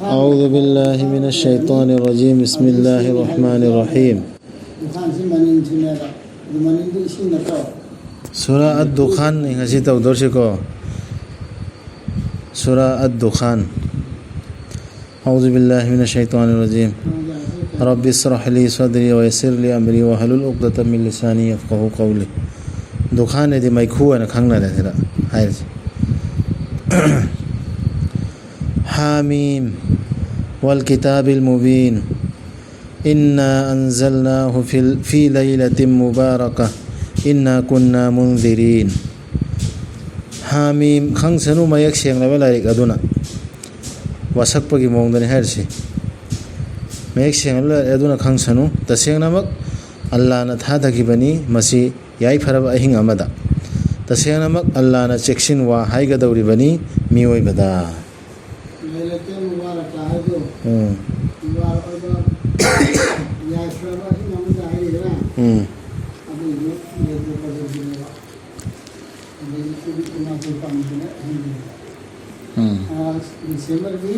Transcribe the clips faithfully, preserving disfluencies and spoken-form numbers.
أعوذ بالله من الشيطان الرجيم. بسم الله الرحمن الرحيم. ꯗꯨꯈꯥꯟꯁꯤ ꯃꯅꯤꯟꯁꯤꯅꯦꯕ꯫ ꯑꯗꯨ ꯃꯅꯤꯟꯗꯨ ꯏꯁꯤꯡ ꯅꯠꯇ꯭ꯔꯣ? ꯁꯨꯔꯥ ꯑꯠ-ꯗꯨꯈꯥꯟ ꯉꯁꯤ ꯇꯧꯗꯧꯔꯤꯁꯤꯀꯣ꯫ ꯁꯨꯔꯥ ꯑꯠ-ꯗꯨꯈꯥꯟ. أعوذ بالله من الشيطان الرجيم. رب اشرح لي صدري ويسر لي أمري واحلل عقدة من لساني يفقهوا قولي. ꯗꯨꯈꯥꯟ ꯍꯥꯏꯗꯤ ꯃꯩꯈꯨ ꯍꯥꯏꯅ ꯈꯪꯅꯔꯦ ꯁꯤꯗ ꯍꯥꯏꯔꯤꯁꯦ. حم. والكتاب المبين. إنا أنزلناه في، في ليلة مباركة. إنا كنا منذرين. ꯍꯥꯃꯤꯝ. ꯈꯪꯁꯅꯨ, ꯃꯌꯦꯛ ꯁꯦꯡꯂꯕ ꯂꯥꯏꯔꯤꯛ ꯑꯗꯨꯅ. ꯋꯥꯁꯛꯄꯒꯤ ꯃꯑꯣꯡꯗꯅꯤ ꯍꯥꯏꯔꯤꯁꯤ꯫ ꯃꯌꯦꯛ ꯁꯦꯡꯂꯕ ꯂꯥꯏꯔꯤꯛ ꯑꯗꯨꯅ ꯈꯪꯁꯅꯨ꯫ ꯇꯁꯦꯡꯅꯃꯛ ꯑꯜꯂꯥꯅ ꯊꯥꯗꯈꯤꯕꯅꯤ ꯃꯁꯤ ꯌꯥꯏꯐꯔꯕ ꯑꯍꯤꯡ ꯑꯃꯗ꯫ ꯇꯁꯦꯡꯅꯃꯛ ꯑꯜꯂꯥꯅ ꯆꯦꯛꯁꯤꯟ ꯋꯥ ꯍꯥꯏꯒꯗꯧꯔꯤꯕꯅꯤ ꯃꯤꯑꯣꯏꯕꯗ꯫ ꯂꯩꯂꯇꯨꯜ ꯃꯨꯕꯥꯔꯛꯀ ꯍꯥꯏꯗꯣ, ꯎꯝ꯫ ꯃꯨꯕꯥꯔꯛ ꯑꯣꯏꯕ ꯌꯥꯏꯐꯔꯕ ꯑꯍꯤꯡ ꯑꯃꯗ ꯍꯥꯏꯔꯤꯗꯅ, ꯎꯝ꯫ ꯑꯗꯨꯏꯗꯨ ꯂꯩꯂꯇꯨꯜ ꯀꯗꯔꯒꯤꯅꯦꯕ꯫ ꯑꯗꯒꯤ ꯁꯤꯗꯤ ꯏꯃꯥ ꯏꯄꯥ ꯄꯥꯝꯃꯤꯗꯅ ꯑꯍꯤꯡꯗꯨꯅꯦꯕ꯫ ꯎꯝ꯫ ꯑꯥ, ꯗꯤꯁꯦꯝꯕꯔꯒꯤ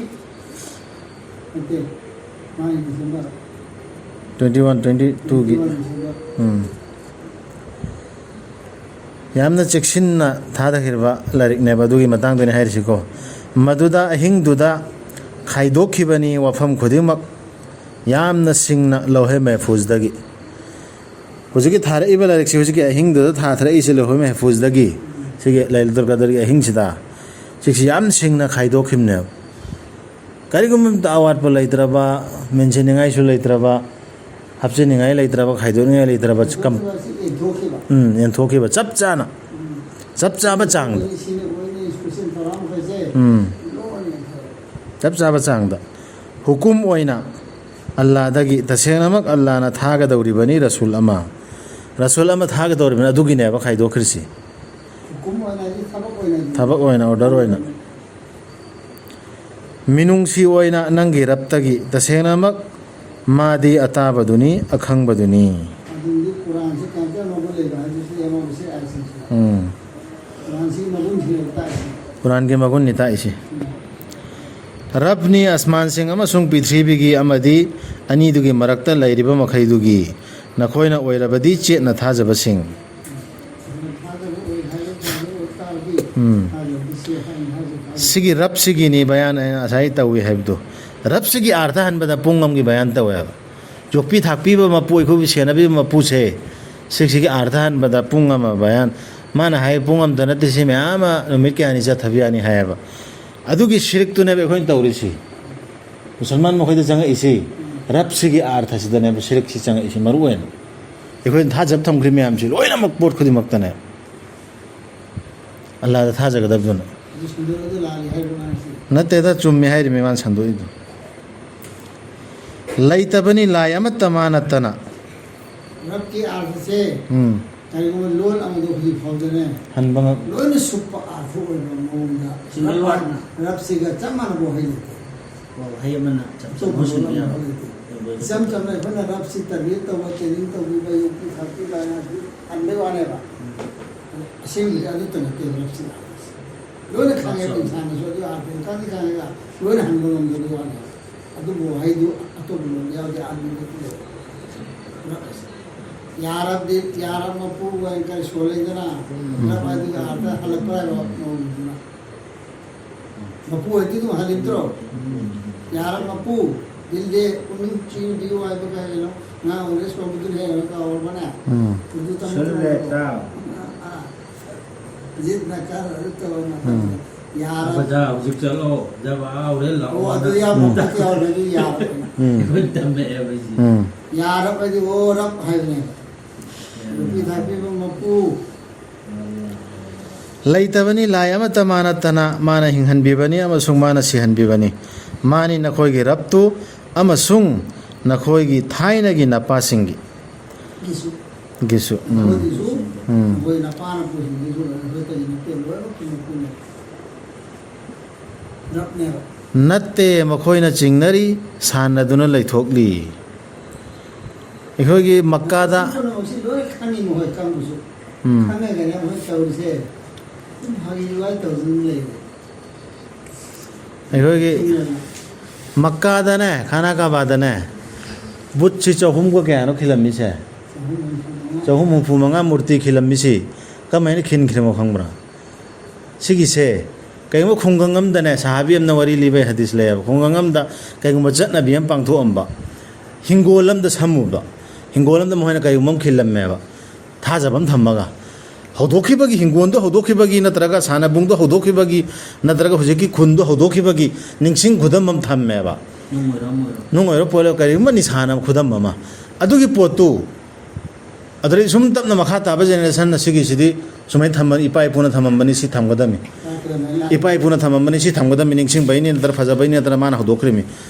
ꯅꯠꯇꯦ, ꯃꯥꯒꯤ December. Twenty one, twenty two ꯒꯤ꯫ Twenty one ꯗꯤꯁꯦꯝꯕꯔ꯫ ꯎꯝ꯫ ꯌꯥꯝꯅ ꯆꯦꯛꯁꯤꯟꯅ ꯊꯥꯗꯈꯤꯕ ꯂꯥꯏꯔꯤꯛꯅꯦꯕ, ꯑꯗꯨꯒꯤ ꯃꯇꯥꯡꯗꯅꯦ ꯍꯥꯏꯔꯤꯁꯤꯀꯣ꯫ ꯃꯗꯨꯗ ꯑꯍꯤꯡꯗꯨꯗ ꯈꯥꯏꯗꯣꯛꯈꯤꯕꯅꯤ ꯋꯥꯐꯝ ꯈꯨꯗꯤꯡꯃꯛ ꯌꯥꯝꯅ ꯁꯤꯡꯅ ꯂꯧꯍꯦ ꯃꯦꯍꯐꯨꯖꯗꯒꯤ꯫ ꯍꯧꯖꯤꯛꯀꯤ ꯊꯥꯔꯛꯏꯕ ꯂꯥꯏꯔꯤꯛꯁꯤ ꯍꯧꯖꯤꯛꯀꯤ ꯑꯍꯤꯡꯗꯨꯗ ꯊꯥꯊꯔꯛꯏꯁꯦ ꯂꯧꯍꯦ ꯃꯦꯍꯐꯨꯖꯗꯒꯤ꯫ ꯁꯤꯒꯤ ꯂꯩꯂꯇꯨꯜ ꯀꯗꯔꯒꯤ ꯑꯍꯤꯡꯁꯤꯗ ꯁꯤꯁꯤ ꯌꯥꯝ ꯁꯤꯡꯅ ꯈꯥꯏꯗꯣꯛꯈꯤꯕꯅꯦꯕ꯫ ꯀꯔꯤꯒꯨꯝꯕ ꯑꯃꯇ ꯑꯋꯥꯠꯄ ꯂꯩꯇ꯭ꯔꯕ, ꯃꯦꯟꯁꯤꯟꯅꯤꯡꯉꯥꯏꯁꯨ ꯂꯩꯇ꯭ꯔꯕ, ꯍꯥꯞꯆꯤꯟꯅꯤꯡꯉꯥꯏ ꯂꯩꯇ꯭ꯔꯕ, ꯈꯥꯏꯗꯣꯛꯅꯤꯡꯉꯥꯏ ꯂꯩꯇ꯭ꯔꯕ, ꯀꯝ-, ꯎꯝ, ꯌꯦꯟꯊꯣꯛꯈꯤꯕ ꯆꯞ ꯆꯥꯅ, ꯆꯞ ꯆꯥꯕ ꯆꯥꯡꯗ꯫ ꯎꯝ, ꯆꯞ ꯆꯥꯕ ꯆꯥꯡꯗ꯫ ꯍꯨꯀꯨꯝ ꯑꯣꯏꯅ ꯑꯜꯂꯥꯗꯒꯤ, ꯇꯁꯦꯡꯅꯃꯛ ꯑꯜꯂꯥꯅ ꯊꯥꯒꯗꯧꯔꯤꯕꯅꯤ ꯔꯁꯨꯜ ꯑꯃ꯫ ꯔꯁꯨꯜ ꯑꯃ ꯊꯥꯒꯗꯧꯔꯤꯕꯅꯤ, ꯑꯗꯨꯒꯤꯅꯦꯕ ꯈꯥꯏꯗꯣꯛꯈ꯭ꯔꯤꯁꯤ꯫ ꯍꯨꯀꯨꯝ ꯑꯣꯏꯅ ꯍꯥꯏꯗꯤ ꯊꯕꯛ ꯑꯣꯏꯅ꯫ ꯊꯕꯛ ꯑꯣꯏꯅ, ꯑꯣꯔꯗꯔ ꯑꯣꯏꯅ꯫ ꯃꯤꯅꯨꯡꯁꯤ ꯑꯣꯏꯅ ꯅꯪꯒꯤ ꯔꯕꯇꯒꯤ, ꯇꯁꯦꯡꯅꯃꯛ ꯃꯥꯗꯤ ꯑꯇꯥꯕꯗꯨꯅꯤ, ꯑꯈꯪꯕꯗꯨꯅꯤ꯫ ꯑꯗꯨꯗꯤ ꯀꯨꯔꯥꯟꯁꯤ ꯀꯌꯥꯝ ꯀꯌꯥꯝ ꯃꯒꯨꯟ ꯂꯩꯕ ꯍꯥꯏꯕꯁꯤ ꯌꯦꯡꯉꯣ, ꯃꯁꯤ ꯑꯥꯌꯠꯁꯤꯡꯁꯤ꯫ ꯎꯝ꯫ ꯀꯨꯔꯥꯟꯁꯤ ꯃꯒꯨꯟꯁꯤ ꯂꯩꯕ ꯇꯥꯛꯏꯁꯤ꯫ ꯀꯨꯔꯥꯟꯒꯤ ꯃꯒꯨꯟꯅꯤ ꯇꯥꯛꯏꯁꯤ꯫ ꯎꯝ꯫ ꯔꯕꯅꯤ ꯑꯁꯃꯥꯟꯁꯤꯡ ꯑꯃꯁꯨꯡ ꯄ꯭ꯔꯤꯊꯤꯕꯤꯒꯤ ꯑꯃꯗꯤ ꯑꯅꯤꯗꯨꯒꯤ ꯃꯔꯛꯇ ꯂꯩꯔꯤꯕ ꯃꯈꯩꯗꯨꯒꯤ꯫ ꯅꯈꯣꯏꯅ ꯑꯣꯏꯔꯕꯗꯤ ꯆꯦꯠꯅ ꯊꯥꯖꯕꯁꯤꯡ꯫ ꯎꯝ꯫ ꯁꯤꯒꯤ ꯔꯕꯁꯤꯒꯤꯅꯤ ꯕꯌꯥꯟ ꯑꯩꯅ ꯉꯁꯥꯏ ꯇꯧꯏ ꯍꯥꯏꯕꯗꯣ꯫ ꯔꯕꯁꯤꯒꯤ ꯑꯥꯔꯊ ꯍꯟꯕꯗ ꯄꯨꯡ ꯑꯃꯒꯤ ꯕꯌꯥꯟ ꯇꯧꯋꯦꯕ꯫ ꯌꯣꯛꯄꯤ ꯊꯥꯛꯄꯤꯕ ꯃꯄꯨ, ꯑꯩꯈꯣꯏꯕꯨ ꯁꯦꯟꯅꯕꯤꯕ ꯃꯄꯨꯁꯦ, ꯁꯤꯛꯁꯤꯒꯤ ꯑꯥꯔꯊ ꯍꯟꯕꯗ ꯄꯨꯡ ꯑꯃ ꯕꯌꯥꯟ꯫ ꯃꯥꯅ ꯍꯥꯏ ꯄꯨꯡ ꯑꯃꯇ ꯅꯠꯇꯦ, ꯁꯤ ꯃꯌꯥꯝ ꯑꯃ ꯅꯨꯃꯤꯠ ꯀꯌꯥꯅꯤ ꯆꯠꯊꯕ ꯌꯥꯅꯤ ꯍꯥꯏꯌꯦꯕ꯫ ꯑꯗꯨꯒꯤ ꯁꯤꯔꯛꯇꯨꯅꯦꯕ ꯑꯩꯈꯣꯏꯅ ꯇꯧꯔꯤꯁꯤ꯫ ꯃꯨꯁꯜꯃꯥꯟ ꯃꯈꯣꯏꯗ ꯆꯪꯉꯛꯏꯁꯤ, ꯔꯕꯁꯤꯒꯤ ꯑꯥꯔꯊꯁꯤꯗꯅꯦꯕ ꯁꯤꯔꯛꯁꯤ ꯆꯪꯉꯛꯏꯁꯤ ꯃꯔꯨ ꯑꯣꯏꯅ꯫ ꯑꯩꯈꯣꯏꯅ ꯊꯥꯖꯕ ꯊꯝꯈ꯭ꯔꯤ ꯃꯌꯥꯝꯁꯤ ꯂꯣꯏꯅꯃꯛ ꯄꯣꯠ ꯈꯨꯗꯤꯡꯃꯛꯇꯅꯦ꯫ ꯑꯜꯂꯥꯗ ꯊꯥꯖꯒꯗꯕꯗꯨꯅ꯫ ꯑꯗꯨ ꯁꯟꯗꯣꯛꯑꯒ ꯂꯥꯜꯂꯤ ꯍꯥꯏꯕ ꯃꯥꯅꯁꯤ꯫ ꯅꯠꯇꯦꯗ, ꯆꯨꯝꯃꯤ ꯍꯥꯏꯔꯤꯃꯤ ꯃꯥꯅ ꯁꯟꯗꯣꯛꯏꯗꯣ꯫ ꯂꯩꯇꯕꯅꯤ ꯂꯥꯏ ꯑꯃꯠꯇ ꯃꯥ ꯅꯠꯇꯅ꯫ ꯔꯕꯀꯤ ꯑꯥꯔꯊꯁꯦ ꯎꯝ꯫ ꯀꯔꯤꯒꯨꯝꯕ ꯂꯣꯟ ꯑꯃꯗ ꯍꯧꯖꯤꯛ ꯐꯥꯎꯗꯅꯦ ꯍꯟꯕ ꯉꯝ- ꯂꯣꯏꯅ ꯁꯨꯞꯄ ꯑꯥꯔꯊ ꯑꯣꯏꯕ ꯃꯑꯣꯡꯗ ꯆꯨꯝꯃꯤ꯫ ꯔꯕ ꯍꯥꯏꯅ, ꯔꯕꯁꯤꯒ ꯆꯞ ꯃꯥꯟꯅꯕ ꯋꯥꯍꯩ ꯂꯩꯇꯦ꯫ ꯋꯥꯍꯩ ꯑꯃꯅ ꯆꯞ ꯆꯞ ꯑꯇꯣꯞꯄ ꯃꯥꯟꯅ ꯂꯣꯟ ꯁꯨꯝ ꯑꯃ ꯌꯥꯎ-, ꯂꯩꯇꯦ꯫ ꯌꯥꯎ-, ꯏꯆꯝ ꯆꯝꯅ ꯑꯩꯈꯣꯏꯅ ꯔꯕꯁꯤ ꯇꯔꯕꯤꯌꯠ ꯇꯧꯕ, ꯇ꯭ꯔꯦꯅꯤꯡ ꯇꯧꯕꯤꯕ, ꯌꯣꯛꯄꯤ ꯊꯥꯛꯄꯤꯕ ꯍꯥꯏꯅ ꯍꯟꯕꯩ ꯋꯥꯅꯦꯕ꯫ ꯑꯁꯦꯡꯕꯗꯤ ꯑꯗꯨꯇ ꯅꯠꯇꯦ ꯔꯕꯁꯤꯅ꯫ ꯂꯣꯏꯅ ꯈꯪꯉꯦꯕ, ꯏꯟꯁꯥꯟꯅꯁꯨ ꯑꯗꯨ ꯑꯥꯔꯊꯗꯨ ꯈꯪꯗꯤ ꯈꯪꯉꯒ ꯂꯣꯏꯅ ꯍꯟꯕ ꯉꯝꯗꯕꯒꯤ ꯋꯥꯅꯦꯕ꯫ ꯑꯗꯨꯕꯨ ꯋꯥꯍꯩꯗꯨ ꯑꯇꯣꯞꯄ ꯂꯣꯟꯗ ꯌꯥꯎꯗꯦ, ꯑꯥꯔꯃꯤꯗ ꯂꯩ꯫ ꯔꯕ ꯍꯥꯏꯁꯦ꯫ ꯌꯥꯔꯕꯗꯤ, ꯌꯥꯔꯕ ꯃꯄꯨ ꯀꯔꯤ ꯁꯣꯜ ꯂꯩꯗꯅ, ꯎꯝ꯫ ꯔꯕ ꯍꯥꯏꯗꯨꯒꯤ ꯑꯥꯔꯊ ꯍꯜꯂꯛꯄ ꯍꯥꯏꯕ ꯃꯑꯣꯡꯗꯨꯅ꯫ ꯃꯄꯨ ꯍꯥꯏꯗꯤ ꯑꯗꯨꯝ ꯍꯜꯂꯤꯗ꯭ꯔꯣ? ꯎꯝ꯫ ꯌꯥꯔꯕ ꯃꯄꯨ, ꯗꯤꯜ ꯗꯦ, ꯎꯅꯤꯡ ꯆꯤꯡ ꯗꯤꯌꯨ ꯍꯥꯏꯕ ꯀꯩ ꯍꯥꯏꯅꯣ? ꯉꯥ ꯑꯣꯔꯦꯟꯖ ꯀꯧꯕꯗꯨꯅ ꯍꯦꯟꯅ ꯀꯥꯎꯔꯕꯅꯦ? ꯎꯝ꯫ ꯎꯔꯗꯨ ꯇꯝꯕ ꯁꯨꯜ ꯇꯝꯕ꯫ ꯂꯦꯇꯥ꯫ ꯑꯥ, ꯑꯥ꯫ ꯖꯤꯠꯅ ꯀꯥꯔ ꯑꯗꯨ ꯇꯧꯔ ꯃꯇꯝꯗ ꯎꯝ꯫ ꯌꯥꯔꯕ꯫ ꯑꯕꯗꯥ ꯍꯧꯖꯤꯛ ꯆꯠꯂꯣ, ꯖꯕ ꯑꯥ ꯍꯣꯔꯦꯟ ꯂꯥꯛꯑꯣ ꯑꯣ, ꯑꯗꯨ ꯍꯥꯏꯅ꯫ ꯌꯥꯎꯕ ꯎꯝ꯫ ꯈꯣꯠꯄ ꯌꯥꯎꯔꯒꯗꯤ ꯌꯥꯔꯕꯅꯦ꯫ ꯎꯝ꯫ ꯑꯩꯈꯣꯏ ꯇꯝꯃꯛꯑꯦꯕ ꯑꯩꯁꯦ꯫ ꯎꯝ꯫ ꯌꯥꯔꯕ ꯍꯥꯏꯗꯤ ꯑꯣ ꯔꯕ ꯍꯥꯏꯕꯅꯦꯕ꯫ ꯌꯥꯔꯕ꯫ ꯅꯨꯄꯤ ꯊꯥꯛꯄꯤꯕ ꯃꯄꯨ꯫ ꯂꯩꯇꯕꯅꯤ ꯂꯥꯏ ꯑꯃꯠꯇ ꯃꯥ ꯅꯠꯇꯅ, ꯃꯥꯅ ꯍꯤꯡꯍꯟꯕꯤꯕꯅꯤ ꯑꯃꯁꯨꯡ ꯃꯥꯅ ꯁꯤꯍꯟꯕꯤꯕꯅꯤ꯫ ꯃꯥꯅꯤ ꯅꯈꯣꯏꯒꯤ ꯔꯕꯇꯨ ꯑꯃꯁꯨꯡ ꯅꯈꯣꯏꯒꯤ ꯊꯥꯏꯅꯒꯤ ꯅꯄꯥꯁꯤꯡꯒꯤ꯫ ꯒꯤꯁꯨ꯫ ꯒꯤꯁꯨ, ꯎꯝ꯫ ꯃꯈꯣꯏꯒꯤꯁꯨ, ꯎꯝ꯫ ꯃꯈꯣꯏ ꯅꯄꯥ ꯅꯄꯨꯁꯤꯡꯒꯤꯁꯨ ꯂꯣꯏꯅ ꯑꯩꯈꯣꯏ ꯀꯔꯤ ꯅꯠꯇꯦ, ꯂꯣꯏꯅꯃꯛꯀꯤ ꯃꯄꯨꯅꯦ꯫ ꯔꯕꯅꯦꯕ꯫ ꯅꯠꯇꯦ, ꯃꯈꯣꯏꯅ ꯆꯤꯡꯅꯔꯤ, ꯁꯥꯟꯅꯗꯨꯅ ꯂꯩꯊꯣꯛꯂꯤ꯫ ꯑꯩꯈꯣꯏꯒꯤ ꯃꯛꯀꯥꯗ ꯄꯨꯝꯅꯃꯛꯁꯤ ꯂꯣꯏ ꯈꯪꯉꯤ ꯃꯈꯣꯏ ꯀꯥꯡꯕꯨꯁꯨ꯫ ꯎꯝ꯫ ꯈꯪꯉꯒꯅꯦ ꯃꯈꯣꯏ ꯇꯧꯔꯤꯁꯦ꯫ ꯑꯗꯨꯝ ꯐꯥꯒꯤ ꯖꯨꯒꯥꯏ ꯇꯧꯗꯨꯅ ꯂꯩꯔꯦ꯫ ꯑꯩꯈꯣꯏꯒꯤ ꯃꯛꯀꯥꯗꯅꯦ, ꯈꯥꯅꯥ ꯀꯥꯕꯥꯗꯅꯦ, ꯕꯨꯠꯁꯤ ꯆꯍꯨꯝꯒ ꯀꯌꯥꯅꯣ ꯈꯤꯜꯂꯝꯃꯤꯁꯦ? ꯆꯍꯨꯝ ꯍꯨꯝꯐꯨ ꯃꯉꯥ ꯃꯨꯔꯇꯤ ꯈꯤꯜꯂꯝꯃꯤꯁꯤ ꯀꯃꯥꯏꯅ ꯈꯤꯟꯈ꯭ꯔꯤꯅꯣ ꯈꯪꯕ꯭ꯔꯥ? ꯁꯤꯒꯤꯁꯦ ꯀꯩꯒꯨꯝꯕ ꯈꯨꯡꯒꯪ ꯑꯃꯗꯅꯦ, ꯁꯍꯥꯕꯤ ꯑꯃꯅ ꯋꯥꯔꯤ ꯂꯤꯕꯩ ꯍꯗꯤꯁ ꯂꯩꯌꯦꯕ, ꯈꯨꯡꯒꯪ ꯑꯃꯗ ꯀꯩꯒꯨꯝꯕ ꯆꯠꯅꯕꯤ ꯑꯃ ꯄꯥꯡꯊꯣꯛꯑꯝꯕ, ꯍꯤꯡꯒꯣꯜ ꯑꯃꯗ ꯁꯝꯃꯨꯕ, ꯍꯤꯡꯒꯣꯜ ꯑꯃꯗ ꯃꯈꯣꯏꯅ ꯀꯩꯒꯨꯝꯕ ꯑꯃ ꯈꯤꯜꯂꯝꯃꯦꯕ, ꯊꯥꯖꯕ ꯑꯃ ꯊꯝꯃꯒ, ꯍꯧꯗꯣꯛꯈꯤꯕꯒꯤ, ꯍꯤꯡꯒꯣꯜꯗꯣ ꯍꯧꯗꯣꯛꯈꯤꯕꯒꯤ, ꯅꯠꯇ꯭ꯔꯒ ꯁꯥꯟꯅꯕꯨꯡꯗꯣ ꯍꯧꯗꯣꯛꯈꯤꯕꯒꯤ, ꯅꯠꯇ꯭ꯔꯒ ꯍꯧꯖꯤꯛꯀꯤ ꯈꯨꯟꯗꯣ ꯍꯧꯗꯣꯛꯈꯤꯕꯒꯤ ꯅꯤꯡꯁꯤꯡ ꯈꯨꯗꯝ ꯑꯃ ꯊꯝꯃꯦꯕ꯫ ꯅꯨꯡ ꯑꯣꯏꯔꯣ, ꯑꯃ ꯑꯣꯏꯔꯣ꯫ ꯅꯨꯡ ꯑꯣꯏꯔꯣ, ꯄꯣꯠ ꯑꯣꯏꯔꯣ, ꯀꯔꯤꯒꯨꯝꯕ ꯅꯤꯁꯥꯅ ꯈꯨꯗꯝ ꯑꯃ꯫ ꯑꯗꯨꯒꯤ ꯄꯣꯠꯇꯨ ꯑꯗꯨꯗꯩ ꯁꯨꯝ ꯇꯞꯅ ꯃꯈꯥ ꯇꯥꯕ ꯖꯦꯅꯦꯔꯦꯁꯟ ꯑꯁꯤꯒꯤꯁꯤꯗꯤ ꯁꯨꯃꯥꯏꯅ ꯊꯝꯕ, ꯏꯄꯥ ꯏꯄꯨꯅ ꯊꯝꯃꯝꯕꯅꯤ, ꯁꯤ ꯊꯝꯒꯗꯕꯅꯤ꯫ ꯏꯄꯥ ꯏꯄꯨꯅ ꯊꯝꯃꯝꯕꯅꯤ, ꯁꯤ ꯊꯝꯒꯗꯕꯅꯤ, ꯅꯤꯡꯁꯤꯡꯕꯩꯅꯤ ꯅꯠꯇ꯭ꯔ ꯐꯖꯕꯩꯅꯤ ꯅꯠꯇ꯭ꯔ ꯃꯥꯅ ꯍꯧꯗꯣꯛꯈ꯭ꯔꯤꯃꯤ꯫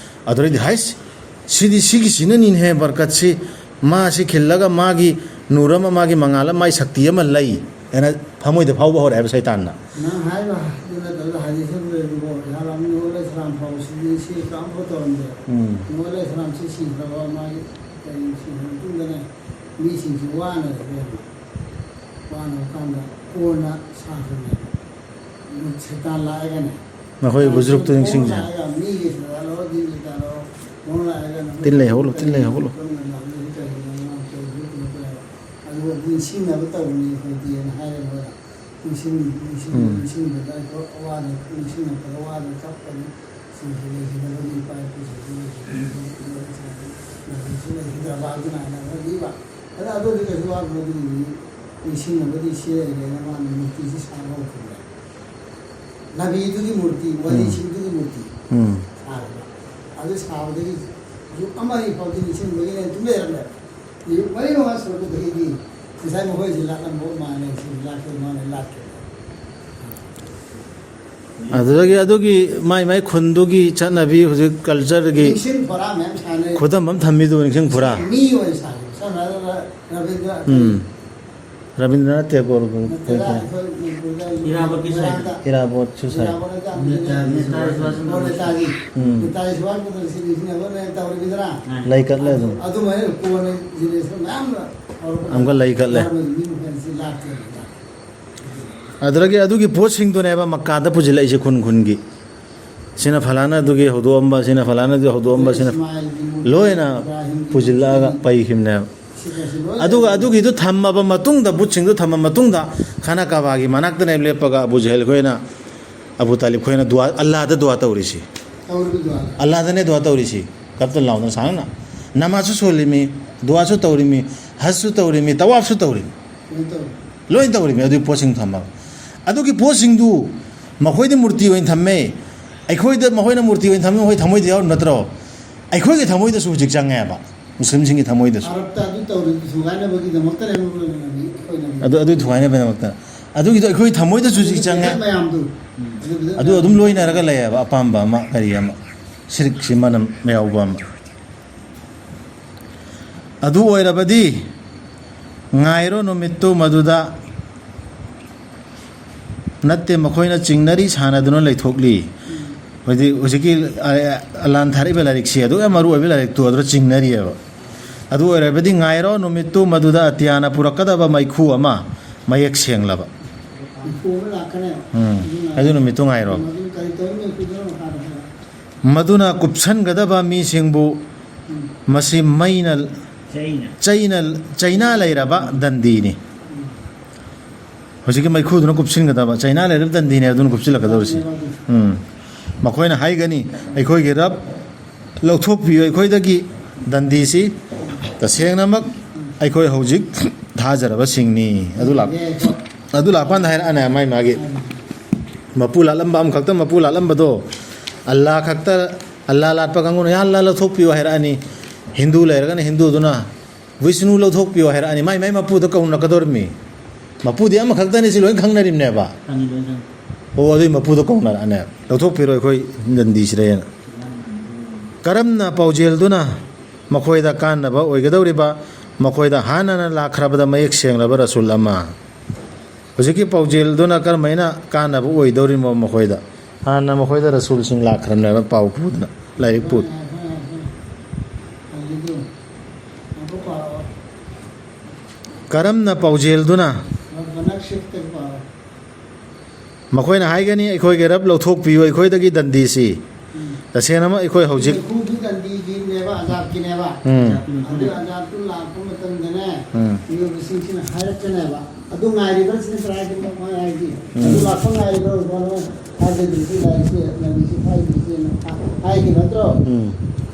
ꯑꯗꯨꯗꯩꯗꯤ, "ꯍꯥꯏꯁ, ꯁꯤꯗꯤ ꯁꯤꯒꯤꯁꯤꯅꯅꯤꯅꯦꯍꯦ ꯕꯔꯀꯠꯁꯤ, ꯃꯥꯁꯤ ꯈꯤꯜꯂꯒ ꯃꯥꯒꯤ ꯅꯨꯔ ꯑꯃ, ꯃꯥꯒꯤ ꯃꯉꯥꯜ ꯑꯃ, ꯃꯥꯒꯤ ꯁꯛꯇꯤ ꯑꯃ ꯂꯩ" ꯍꯥꯏꯅ ꯊꯃꯣꯏꯗ ꯐꯥꯎꯕ ꯍꯧꯔꯛꯑꯦꯕ ꯁꯩꯇꯥꯟꯅ꯫ ꯅꯪ ꯍꯥꯏꯕ ꯑꯗꯨ ꯅꯠꯇꯕꯗ ꯍꯥꯏꯗꯤ ꯁꯨꯝ ꯂꯩꯕꯀꯣ, ꯏꯁꯥ ꯂꯥꯛꯅꯤꯡꯉꯣ ꯂꯩ ꯁꯂꯥꯝ ꯐꯥꯎꯕꯁꯤꯗꯤ ꯁꯤ ꯀꯔꯝꯐꯥꯎ ꯇꯧꯔꯝꯗꯦ꯫ ꯎꯝ꯫ ꯅꯤꯉꯣꯜ ꯂꯩ ꯁꯂꯥꯝꯁꯤ ꯁꯤꯈ꯭ꯔꯕ ꯃꯥꯒꯤ ꯀꯔꯤ ꯁꯤꯈ꯭ꯔ ꯃꯇꯨꯡꯗꯅꯦ, ꯃꯤꯁꯤꯡꯁꯤ ꯋꯥꯅꯔꯦꯕ ꯌꯥꯝꯅ꯫ ꯋꯥꯅꯕ ꯀꯥꯟꯗ ꯀꯣꯟꯅ ꯁꯥꯈ꯭ꯔꯅꯦꯕ꯫ ꯁꯩꯇꯥꯟ ꯂꯥꯛꯑꯒꯅꯦ꯫ ꯃꯈꯣꯏ ꯕꯨꯖꯨꯔꯨꯛꯇꯨ ꯅꯤꯡꯁꯤꯡꯖ-꯫ ꯂꯥꯛꯑꯒ ꯃꯤꯒꯤ ꯁꯩꯇꯥꯟ ꯂꯧꯔꯣ, ꯗꯤꯟꯒꯤ ꯁꯩꯇꯥꯟ ꯂꯧꯔꯣ, ꯃꯉꯣꯟ ꯂꯥꯛꯑꯒ ꯅꯈꯣꯏ ꯇꯤꯟ ꯂꯩꯍꯧꯂꯣ, ꯇꯤꯟ ꯂꯩꯍꯧꯂꯣ꯫ ꯀꯔꯝꯅ ꯂꯥꯛꯂꯤꯕ ꯀꯔꯤꯒꯤꯅꯣ, ꯃꯉꯣꯟ ꯀꯔꯤ ꯍꯨꯠꯅꯣ ꯀꯔꯤ ꯍꯥꯏꯕ꯫ ꯑꯗꯨꯒ ꯅꯤꯡꯁꯤꯡꯅꯕ ꯇꯧꯕꯅꯤ ꯑꯩꯈꯣꯏꯗꯤ ꯍꯥꯏꯅ ꯍꯥꯏꯔꯦ ꯃꯣꯏꯅ꯫ ꯅꯤꯡꯁꯤꯡ-, ꯅꯤꯡꯁꯤꯡ-, ꯎꯝ꯫ ꯅꯤꯡꯁꯤꯡꯕꯗ ꯑꯩꯈꯣꯏ ꯑꯋꯥꯗ ꯅꯤꯡꯁꯤꯡꯉꯛꯄꯗ ꯋꯥꯗꯅ ꯀꯞꯄꯅꯤ꯫ ꯁꯤꯁꯨ ꯂꯩꯈꯤꯗꯕꯒꯤ ꯏꯄꯥ ꯏꯄꯨꯁꯤꯡꯁꯨ ꯂꯩꯈꯤꯗꯕꯒꯤ ꯂꯩꯈꯤꯗ꯭ꯔꯕ ꯑꯗꯨꯅ ꯍꯥꯏꯅ ꯈꯔ ꯂꯤꯕ꯫ ꯑꯗ ꯑꯗꯨꯗꯤ ꯀꯩꯁꯨ ꯋꯥꯒꯅꯨ, ꯑꯗꯨꯒꯤꯗꯤ ꯅꯤꯡꯁꯤꯡꯅꯕꯗꯤ ꯁꯤ ꯂꯩꯔꯦꯅ ꯃꯥꯅ ꯃꯨꯔꯇꯤꯁꯤ ꯁꯥꯕ ꯍꯧꯈꯤꯕꯅꯦ꯫ ꯅꯕꯤꯗꯨꯒꯤ ꯃꯨꯔꯇꯤ, ꯎꯝ꯫ ꯋꯥꯔꯤꯁꯤꯡꯗꯨꯒꯤ ꯃꯨꯔꯇꯤ ꯎꯝ꯫ ꯁꯥꯔꯒ꯫ ꯑꯗꯨ ꯁꯥꯕꯗꯒꯤ ꯌꯨꯝ ꯑꯃ ꯑꯅꯤ ꯐꯥꯎꯗꯤ ꯅꯤꯡꯁꯤꯡꯕꯒꯤꯅꯦ ꯑꯗꯨꯝ ꯂꯩꯔꯝꯃꯦꯕ꯫ ꯃꯔꯤ ꯃꯉꯥ ꯁꯨꯔꯛꯄꯗꯒꯤꯗꯤ ꯉꯁꯥꯏ ꯃꯈꯣꯏꯁꯤ ꯂꯥꯛꯂꯝꯕ ꯃꯥꯜꯂꯦ, ꯁꯤ ꯂꯥꯛꯀꯦ, ꯃꯥꯅ ꯂꯥꯛꯀꯦ꯫ ꯑꯗꯨꯗꯒꯤ ꯑꯗꯨꯒꯤ ꯃꯥꯏ ꯃꯥꯏ ꯈꯨꯟꯗꯨꯒꯤ ꯆꯠꯅꯕꯤ ꯍꯧꯖꯤꯛ ꯀꯜꯆꯔꯒꯤ ꯅꯤꯡꯁꯤꯡ ꯐꯣꯔꯥ ꯃꯌꯥꯝ ꯁꯥꯟꯅꯩ꯫ ꯈꯨꯗꯝ ꯑꯃ ꯊꯝꯕꯤꯗꯨ ꯅꯤꯡꯁꯤꯡ ꯐꯣꯔꯥ꯫ ꯃꯤ ꯑꯣꯏꯅ ꯁꯥꯟꯅꯩ꯫ ꯁꯝꯅ ꯍꯥꯏꯔꯕꯗ ꯔꯕꯤꯟꯗ꯭ꯔ ꯎꯝ꯫ ꯔꯕꯤꯟꯗ꯭ꯔꯅꯥꯊ ꯇꯦꯒꯣꯔ ꯅꯠꯇꯦꯗ, ꯑꯩꯈꯣꯏ ꯃꯅꯤꯄꯨꯔꯗ ꯏꯔꯥꯕꯣꯠꯀꯤ ꯁꯥꯏꯗꯣ꯫ ꯃꯣꯏꯔꯥꯡꯗ ꯏꯔꯥꯕꯣꯠꯁꯨ ꯁꯥꯏ꯫ ꯏꯔꯥꯕꯣꯠ ꯅꯠꯇꯦ, ꯅꯦꯇꯥꯖꯤ ꯁꯨꯚꯥꯁ ꯆꯟꯗ꯭ꯔ ꯕꯣꯁ꯫ ꯅꯦꯇꯥꯖꯤ꯫ ꯎꯝ꯫ ꯅꯦꯇꯥꯖꯤ ꯁꯨꯚꯥꯁ ꯆꯟꯗ꯭ꯔ ꯁꯤ ꯅꯤꯡꯁꯤꯡꯅꯕ ꯇꯧꯔꯤꯕꯗꯅ꯫ ꯂꯩꯀꯠꯂꯦ ꯑꯗꯨꯝ꯫ ꯑꯗꯨꯃꯥꯏꯅ ꯀꯣꯟꯅ ꯖꯦꯅꯦꯔꯦꯁꯟ ꯃꯌꯥꯝ ꯑꯃ ꯂꯩꯀꯠꯂꯦ꯫ ꯃꯤ ꯃꯈꯩꯁꯤ ꯂꯥꯛꯇꯦ꯫ ꯑꯗꯨꯗꯒꯤ ꯑꯗꯨꯒꯤ ꯄꯣꯠꯁꯤꯡꯗꯨꯅꯦꯕ ꯃꯛꯀꯥꯗ ꯄꯨꯁꯤꯜꯂꯛꯏꯁꯦ ꯈꯨꯟ ꯈꯨꯟꯒꯤ꯫ ꯁꯤꯅ ꯐꯂꯥꯅ ꯑꯗꯨꯒꯤ ꯍꯧꯗꯣꯛꯑꯝꯕ, ꯁꯤꯅ ꯐꯂꯥꯅ ꯑꯗꯨꯒꯤ ꯍꯧꯗꯣꯛꯑꯝꯕ, ꯁꯤꯅ ꯏꯁꯃꯥꯏꯜꯒꯤ ꯃꯨꯔꯇꯤ, ꯂꯣꯏꯅ ꯏꯕ꯭ꯔꯥꯍꯤꯝꯒꯤ ꯄꯨꯁꯤꯜꯂꯛꯑꯒ ꯃꯨꯔꯇꯤ, ꯄꯩꯈꯤꯕꯅꯦꯕ꯫ ꯁꯤꯒꯁꯤ ꯂꯣꯏꯅ ꯑꯗꯨꯒ ꯑꯗꯨꯒꯤꯗꯨ ꯊꯝꯃꯕ ꯃꯇꯨꯡꯗ, ꯕꯨꯠꯁꯤꯡꯗꯨ ꯊꯝꯃ ꯃꯇꯨꯡꯗ, ꯈꯥꯅꯥ ꯀꯥꯕꯥꯒꯤ ꯃꯅꯥꯛꯇꯅꯦ ꯂꯦꯞꯄꯒ ꯑꯕꯨ ꯖꯍꯦꯜ ꯈꯣꯏꯅ, ꯑꯕꯨ ꯇꯥꯂꯤꯕ ꯈꯣꯏꯅ ꯗꯨꯋꯥ, ꯑꯜꯂꯥꯗ ꯗꯨꯋꯥ ꯇꯧꯔꯤꯁꯤ꯫ ꯇꯧꯔꯤꯕ ꯗꯨꯋꯥ꯫ ꯑꯜꯂꯥꯗꯅꯦ ꯗꯨꯋꯥ ꯇꯧꯔꯤꯁꯤ꯫ ꯀꯞꯇꯅ ꯂꯥꯎꯗꯅ ꯁꯥꯡꯅ꯫ ꯅꯃꯥꯖꯁꯨ ꯁꯣꯜꯂꯤꯃꯤ, ꯗꯨꯋꯥꯁꯨ ꯇꯧꯔꯤꯃꯤ, ꯍꯖꯁꯨ ꯇꯧꯔꯤꯃꯤ, ꯇꯋꯥꯐꯁꯨ ꯇꯧꯔꯤꯃꯤ꯫ ꯂꯣꯏ ꯇꯧꯔꯤ꯫ ꯂꯣꯏ ꯇꯧꯔꯤꯃꯤ ꯑꯗꯨꯒꯤ ꯄꯣꯠꯁꯤꯡ ꯊꯝꯃꯒ꯫ ꯑꯗꯨꯒꯤ ꯄꯣꯠꯁꯤꯡꯗꯨ ꯃꯈꯣꯏꯗꯤ ꯃꯨꯔꯇꯤ ꯑꯣꯏꯅ ꯊꯝꯃꯦ꯫ ꯑꯩꯈꯣꯏꯗ ꯃꯈꯣꯏꯅ ꯃꯨꯔꯇꯤ ꯑꯣꯏꯅ ꯊꯝꯃꯤ, ꯃꯈꯣꯏ ꯊꯃꯣꯏꯗ ꯌꯥꯎꯔꯤꯕ ꯅꯠꯇ꯭ꯔꯣ? ꯑꯩꯈꯣꯏꯒꯤ ꯊꯃꯣꯏꯗꯁꯨ ꯍꯧꯖꯤꯛ ꯆꯪꯉꯦꯕ, ꯃꯨꯁꯂꯤꯝꯁꯤꯡꯒꯤ ꯊꯃꯣꯏꯗꯁꯨ꯫ ꯑꯔꯕꯇ ꯑꯗꯨ ꯇꯧꯔꯤꯗꯨ ꯊꯨꯒꯥꯏꯅꯕꯒꯤꯗꯃꯛꯇꯅꯦ ꯑꯩꯈꯣꯏꯅ ꯑꯗꯨ, ꯑꯗꯨ ꯊꯨꯒꯥꯏꯅꯕꯒꯤꯗꯃꯛꯇ꯫ ꯑꯗꯨꯒꯤꯗꯣ ꯑꯩꯈꯣꯏ ꯊꯃꯣꯏꯗꯁꯨ ꯍꯧꯖꯤꯛ ꯆꯪꯉꯦ꯫ ꯃꯌꯥꯝꯗꯨ꯫ ꯑꯗꯨ, ꯑꯗꯨ ꯑꯗꯨꯝ ꯂꯣꯏꯅꯔꯒ ꯂꯩꯌꯦꯕ, ꯑꯄꯥꯝꯕ ꯑꯃ ꯀꯔꯤ ꯑꯃ, ꯁꯤꯔꯛꯁꯤ ꯃꯅꯝ ꯌꯥꯎꯕ ꯑꯃ꯫ ꯑꯗꯨ ꯑꯣꯏꯔꯕꯗꯤ ꯉꯥꯏꯔꯣ ꯅꯨꯃꯤꯠꯇꯨ ꯃꯗꯨꯗ꯫ ꯅꯠꯇꯦ, ꯃꯈꯣꯏꯅ ꯆꯤꯡꯅꯔꯤ ꯁꯥꯟꯅꯗꯨꯅ ꯂꯩꯊꯣꯛꯂꯤ꯫ ꯍꯧꯖꯤꯛ, ꯍꯧꯖꯤꯛꯀꯤ, ꯑ, ꯑꯂꯥꯟ ꯊꯥꯔꯛꯏꯕ ꯂꯥꯏꯔꯤꯛꯁꯤ ꯑꯗꯨꯛ ꯌꯥꯝ ꯃꯔꯨ ꯑꯣꯏꯕ ꯂꯥꯏꯔꯤꯛꯇꯨ ꯑꯗꯨꯗ ꯆꯤꯡꯅꯔꯤꯑꯕ꯫ ꯑꯗꯨ ꯑꯣꯏꯔꯕꯗꯤ ꯉꯥꯏꯔꯣ ꯅꯨꯃꯤꯠꯇꯨ ꯃꯗꯨꯗ ꯑꯇꯤꯌꯥꯅ ꯄꯨꯔꯛꯀꯗꯕ ꯃꯩꯈꯨ ꯑꯃ ꯃꯌꯦꯛ ꯁꯦꯡꯂꯕ꯫ ꯃꯩꯈꯨ ꯑꯃ ꯂꯥꯛꯀꯅꯦꯕ꯫ ꯎꯝ꯫ ꯑꯗꯨ ꯅꯨꯃꯤꯠꯇꯨ ꯉꯥꯏꯔꯣ꯫ ꯃꯗꯨ ꯀꯔꯤ ꯇꯧꯔꯤ ꯃꯩꯈꯨꯗꯨꯅ ꯃꯈꯥꯗ ꯍꯥꯏꯔꯣ꯫ ꯃꯗꯨꯅ ꯀꯨꯞꯁꯟꯒꯗꯕ ꯃꯤꯁꯤꯡꯕꯨ ꯎꯝ꯫ ꯃꯁꯤ ꯃꯩꯅ ꯆꯩꯅ꯫ ꯆꯩꯅ, ꯆꯩꯅꯥ ꯂꯩꯔꯕ ꯗꯟꯗꯤꯅꯤ꯫ ꯎꯝ꯫ ꯍꯧꯖꯤꯛꯀꯤ ꯃꯩꯈꯨꯗꯨꯅ ꯀꯨꯞꯁꯤꯟꯒꯗꯕ, ꯆꯩꯅꯥ ꯂꯩꯔꯕ ꯗꯟꯗꯤꯅꯦ ꯑꯗꯨꯅ ꯀꯨꯞꯁꯤꯜꯂꯛꯀꯗꯧꯔꯤꯁꯤ꯫ ꯎꯝ꯫ ꯃꯈꯣꯏꯅ ꯍꯥꯏꯒꯅꯤ, "ꯑꯩꯈꯣꯏꯒꯤ ꯔꯕ ꯂꯧꯊꯣꯛꯄꯤꯌꯨ ꯑꯩꯈꯣꯏꯗꯒꯤ ꯗꯟꯗꯤꯁꯤ꯫ ꯇꯁꯦꯡꯅꯃꯛ ꯑꯩꯈꯣꯏ ꯍꯧꯖꯤꯛ ꯊꯥꯖꯔꯕꯁꯤꯡꯅꯤ"꯫ ꯑꯗꯨ ꯂꯥꯛ-, ꯑꯗꯨ ꯂꯥꯛꯄ ꯀꯥꯟꯗ ꯍꯥꯏꯔꯛꯑꯅꯤ ꯃꯥꯏ ꯃꯥꯒꯤ꯫ ꯃꯄꯨ ꯂꯥꯠꯂꯝꯕ ꯑꯃꯈꯛꯇ, ꯃꯄꯨ ꯂꯥꯠꯂꯝꯕꯗꯣ ꯑꯜꯂꯥ ꯈꯛꯇ, ꯑꯜꯂꯥ ꯂꯥꯠꯄ ꯀꯥꯡꯕꯨꯅ, "ꯌꯥ ꯑꯜꯂꯥ ꯂꯧꯊꯣꯛꯄꯤꯌꯨ" ꯍꯥꯏꯔꯛꯑꯅꯤ꯫ ꯍꯤꯟꯗꯨ ꯂꯩꯔꯒꯅ ꯍꯤꯟꯗꯨꯗꯨꯅ, "ꯕꯤꯁꯅꯨ ꯂꯧꯊꯣꯛꯄꯤꯌꯣ" ꯍꯥꯏꯔꯛꯑꯅꯤ꯫ ꯃꯥꯏ ꯃꯥꯏ ꯃꯄꯨꯗ ꯀꯧꯅꯔꯛꯀꯗꯧꯔꯤꯕꯅꯤ꯫ ꯃꯄꯨꯗꯤ ꯑꯃꯈꯛꯇꯅꯤ, ꯁꯤ ꯂꯣꯏ ꯈꯪꯅꯔꯤꯕꯅꯦꯕ꯫ ꯈꯪꯉꯤ, ꯂꯣꯏ ꯈꯪꯉꯤ꯫ ꯑꯣ, ꯑꯗꯨꯏ ꯃꯄꯨꯗ ꯀꯧꯅꯔꯛꯑꯅꯦ꯫ "ꯂꯧꯊꯣꯛꯄꯤꯔꯣ ꯑꯩꯈꯣꯏ ꯗꯟꯗꯤꯁꯤꯗ"ꯅ꯫ ꯀꯔꯝꯅ ꯄꯥꯎꯖꯦꯜꯗꯨꯅ ꯃꯈꯣꯏꯗ ꯀꯥꯟꯅꯕ ꯑꯣꯏꯒꯗꯧꯔꯤꯕ, ꯃꯈꯣꯏꯗ ꯍꯥꯟꯅꯅ ꯂꯥꯛꯈ꯭ꯔꯕꯗ ꯃꯌꯦꯛ ꯁꯦꯡꯂꯕ ꯔꯁꯨꯜ ꯑꯃ? ꯍꯧꯖꯤꯛꯀꯤ ꯄꯥꯎꯖꯦꯜꯗꯨꯅ ꯀꯔꯝꯍꯥꯏꯅ ꯀꯥꯟꯅꯕ ꯑꯣꯏꯗꯧꯔꯤꯅꯣ ꯃꯈꯣꯏꯗ? ꯍꯥꯟꯅ ꯃꯈꯣꯏꯗ ꯔꯁꯨꯜꯁꯤꯡ ꯂꯥꯛꯈ꯭ꯔꯕꯅꯦꯕ, ꯄꯥꯎ ꯄꯨꯗꯅ, ꯂꯥꯏꯔꯤꯛ ꯄꯨꯗꯅ꯫ ꯀꯔꯝꯅ ꯄꯥꯎꯖꯦꯜꯗꯨꯅ ꯃꯈꯣꯏꯅ ꯍꯥꯏꯒꯅꯤ, "ꯑꯩꯈꯣꯏꯒꯤ ꯔꯕ ꯂꯧꯊꯣꯛꯄꯤꯌꯨ, ꯑꯩꯈꯣꯏꯗꯒꯤ ꯗꯟꯗꯤꯁꯤ"꯫ ꯇꯁꯦꯡꯅꯃꯛ ꯑꯩꯈꯣꯏ ꯍꯧꯖꯤꯛ ꯃꯩꯈꯨꯗꯨ ꯗꯟꯗꯤꯒꯤꯅꯦꯕ, ꯑꯖꯥꯕꯀꯤꯅꯦꯕ꯫ ꯎꯝ꯫ ꯑꯗꯨ ꯑꯖꯥꯕꯇꯨ ꯂꯥꯛꯄ ꯃꯇꯝꯗꯅꯦ, ꯎꯝ꯫ ꯃꯤꯑꯣꯏꯕꯁꯤꯡꯁꯤꯅ ꯍꯥꯏꯔꯛꯀꯅꯦꯕ꯫ ꯑꯗꯨ ꯉꯥꯏꯔꯤꯕ꯭ꯔꯥ ꯁꯤꯅꯤ ꯇ꯭ꯔꯥꯏꯒꯤ ꯃꯣꯏ ꯍꯥꯏꯁꯤ꯫ ꯎꯝ꯫ ꯑꯗꯨ ꯂꯥꯛꯄ ꯉꯥꯏꯔꯤꯕ꯭ꯔꯥ? ꯍꯥꯏꯗꯤ ꯂꯥꯏꯔꯤꯛꯁꯦ, ꯂꯥꯏꯔꯤꯛꯁꯦ ꯍꯥꯏꯈꯤꯕ ꯅꯠꯇ꯭ꯔꯣ? ꯎꯝ꯫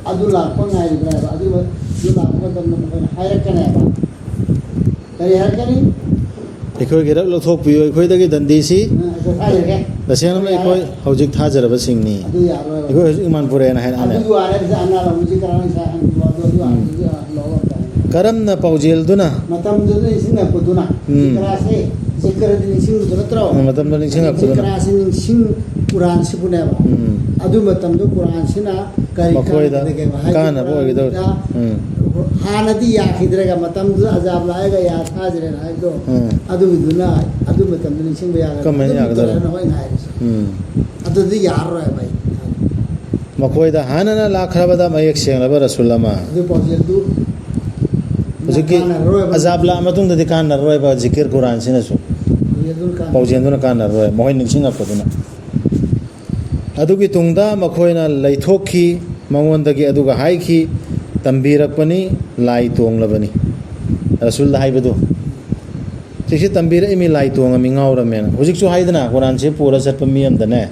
ꯑꯗꯨ ꯂꯥꯛꯄ ꯉꯥꯏꯔꯤꯕ꯭ꯔꯥ ꯍꯥꯏꯕ꯫ ꯑꯗꯨ, ꯑꯗꯨ ꯂꯥꯛꯄ ꯃꯇꯝꯗ ꯃꯈꯣꯏꯅ ꯍꯥꯏꯔꯛꯀꯅꯦꯕ꯫ ꯀꯔꯤ ꯍꯥꯏꯔꯛꯀꯅꯤ? "ꯑꯩꯈꯣꯏꯒꯤ ꯔꯕ ꯂꯧꯊꯣꯛꯄꯤꯌꯨ, ꯑꯩꯈꯣꯏꯗꯒꯤ ꯗꯟꯗꯤꯁꯤ"꯫ ꯎꯝ, ꯑꯗꯨ ꯍꯥꯏꯔꯒꯦ꯫ ꯇꯁꯦꯡꯅ ꯑꯩꯈꯣꯏ ꯍꯧꯖꯤꯛ ꯊꯥꯖꯔꯕꯁꯤꯡꯅꯤ꯫ ꯑꯗꯨ ꯌꯥꯔꯣꯏ꯫ ꯑꯩꯈꯣꯏ ꯍꯧꯖꯤꯛ ꯏꯃꯥꯟ ꯄꯨꯔꯦꯅ ꯍꯥꯏꯔꯛꯑꯅꯦ꯫ ꯑꯗꯨꯒꯤ ꯋꯥꯔꯦ, ꯍꯧꯖꯤꯛ ꯑꯅꯥꯕ ꯍꯧꯖꯤꯛ ꯀꯅꯥꯅ ꯉꯁꯥꯏ ꯍꯪꯈꯤꯕ ꯑꯗꯣ ꯑꯗꯨ ꯎꯝ꯫ ꯑꯗꯨꯗꯤ ꯂꯧꯔꯣ ꯇꯥꯔꯦ꯫ ꯀꯔꯝꯅ ꯄꯥꯎꯖꯦꯜꯗꯨꯅ? ꯃꯇꯝꯗꯨꯗ ꯅꯤꯡꯁꯤꯡꯉꯛꯄꯗꯨꯅ꯫ ꯎꯝ꯫ ꯖꯤꯀꯔꯥꯁꯦ, ꯖꯤꯀꯔꯗꯤ ꯅꯤꯡꯁꯤꯡꯕꯗꯨ ꯅꯠꯇ꯭ꯔꯣ? ꯎꯝ, ꯃꯇꯝꯗ ꯅꯤꯡꯁꯤꯡꯉꯛꯄꯗꯨꯅ꯫ ꯖꯤꯀꯔꯥꯁꯦ ꯅꯤꯡꯁꯤꯡ ꯀꯨꯔꯥꯟꯁꯤꯕꯨꯅꯦꯕ꯫ ꯎꯝ꯫ ꯑꯗꯨ ꯃꯇꯝꯗꯣ ꯀꯨꯔꯥꯟꯁꯤꯅ ꯀꯔꯤ ꯃꯈꯣꯏꯗ ꯀꯥꯟꯅꯒꯗꯒꯦꯕ? ꯍꯥꯏꯗꯤ ꯀꯥꯟꯅꯕ ꯑꯣꯏꯒꯗꯧꯔꯤ꯫ ꯀꯨꯔꯥꯟꯗ ꯎꯝ꯫ ꯍꯥꯟꯅꯗꯤ ꯌꯥꯈꯤꯗ꯭ꯔꯒ ꯃꯇꯝꯗꯨꯗ ꯑꯖꯥꯕ ꯂꯥꯛꯑꯒ ꯌꯥ ꯊꯥꯖꯔꯦꯅ ꯍꯥꯏꯕꯗꯣ, ꯎꯝ꯫ ꯑꯗꯨꯒꯤꯗꯨꯅ ꯑꯗꯨ ꯃꯇꯝꯗ ꯅꯤꯡꯁꯤꯡꯕ ꯌꯥꯒꯗ꯭ꯔꯥ? ꯀꯃꯥꯏꯅ ꯑꯗꯨꯝ ꯌꯥꯒꯗꯧꯔꯤ? ꯀꯨꯔꯥꯟꯅ ꯍꯣꯏ ꯉꯥꯏꯔꯤꯁꯦ꯫ ꯎꯝ꯫ ꯑꯗꯨꯗꯤ ꯌꯥꯔꯔꯣꯏ ꯍꯥꯏꯕ ꯑꯩ꯫ ꯃꯈꯣꯏꯗ ꯍꯥꯟꯅꯅ ꯂꯥꯛꯈ꯭ꯔꯕꯗ ꯃꯌꯦꯛ ꯁꯦꯡꯂꯕ ꯔꯁꯨꯜ ꯑꯃ꯫ ꯑꯗꯨ ꯄꯥꯎꯖꯦꯜꯗꯨ ꯍꯧꯖꯤꯛꯀꯤ ꯀꯥꯟꯅꯔꯔꯣꯏꯕ꯫ ꯑꯖꯥꯕ ꯂꯥꯛꯑ ꯃꯇꯨꯡꯗꯗꯤ ꯀꯥꯟꯅꯔꯔꯣꯏꯕ ꯖꯤꯀꯤꯔ ꯀꯨꯔꯥꯟꯁꯤꯅꯁꯨ꯫ ꯄꯥꯎꯖꯦꯜꯗꯨꯅ ꯀꯥꯟꯅꯔꯔꯣꯏ꯫ ꯄꯥꯎꯖꯦꯜꯗꯨꯅ ꯀꯥꯟꯅꯔꯔꯣꯏ, ꯃꯈꯣꯏ ꯅꯤꯡꯁꯤꯡꯉꯛꯄꯗꯨꯅ꯫ ꯑꯗꯨꯒꯤ ꯇꯨꯡꯗ ꯃꯈꯣꯏꯅ ꯂꯩꯊꯣꯛꯈꯤ, ꯃꯉꯣꯟꯗꯒꯤ ꯑꯗꯨꯒ ꯍꯥꯏꯈꯤ, "ꯇꯝꯕꯤꯔꯛꯄꯅꯤ, ꯂꯥꯏ ꯇꯣꯡꯂꯕꯅꯤ"꯫ ꯔꯁꯨꯜꯗ ꯍꯥꯏꯕꯗꯨ꯫ ꯁꯤꯁꯦ ꯇꯝꯕꯤꯔꯛꯏꯃꯤ, ꯂꯥꯏ ꯇꯣꯡꯉꯝꯃꯤ, ꯉꯥꯎꯔꯝꯃꯦꯅ꯫ ꯍꯧꯖꯤꯛꯁꯨ ꯍꯥꯏꯗꯅ, ꯀꯨꯔꯥꯟꯁꯦ ꯄꯨꯔ ꯆꯠꯄ ꯃꯤ ꯑꯝꯗꯅꯦ,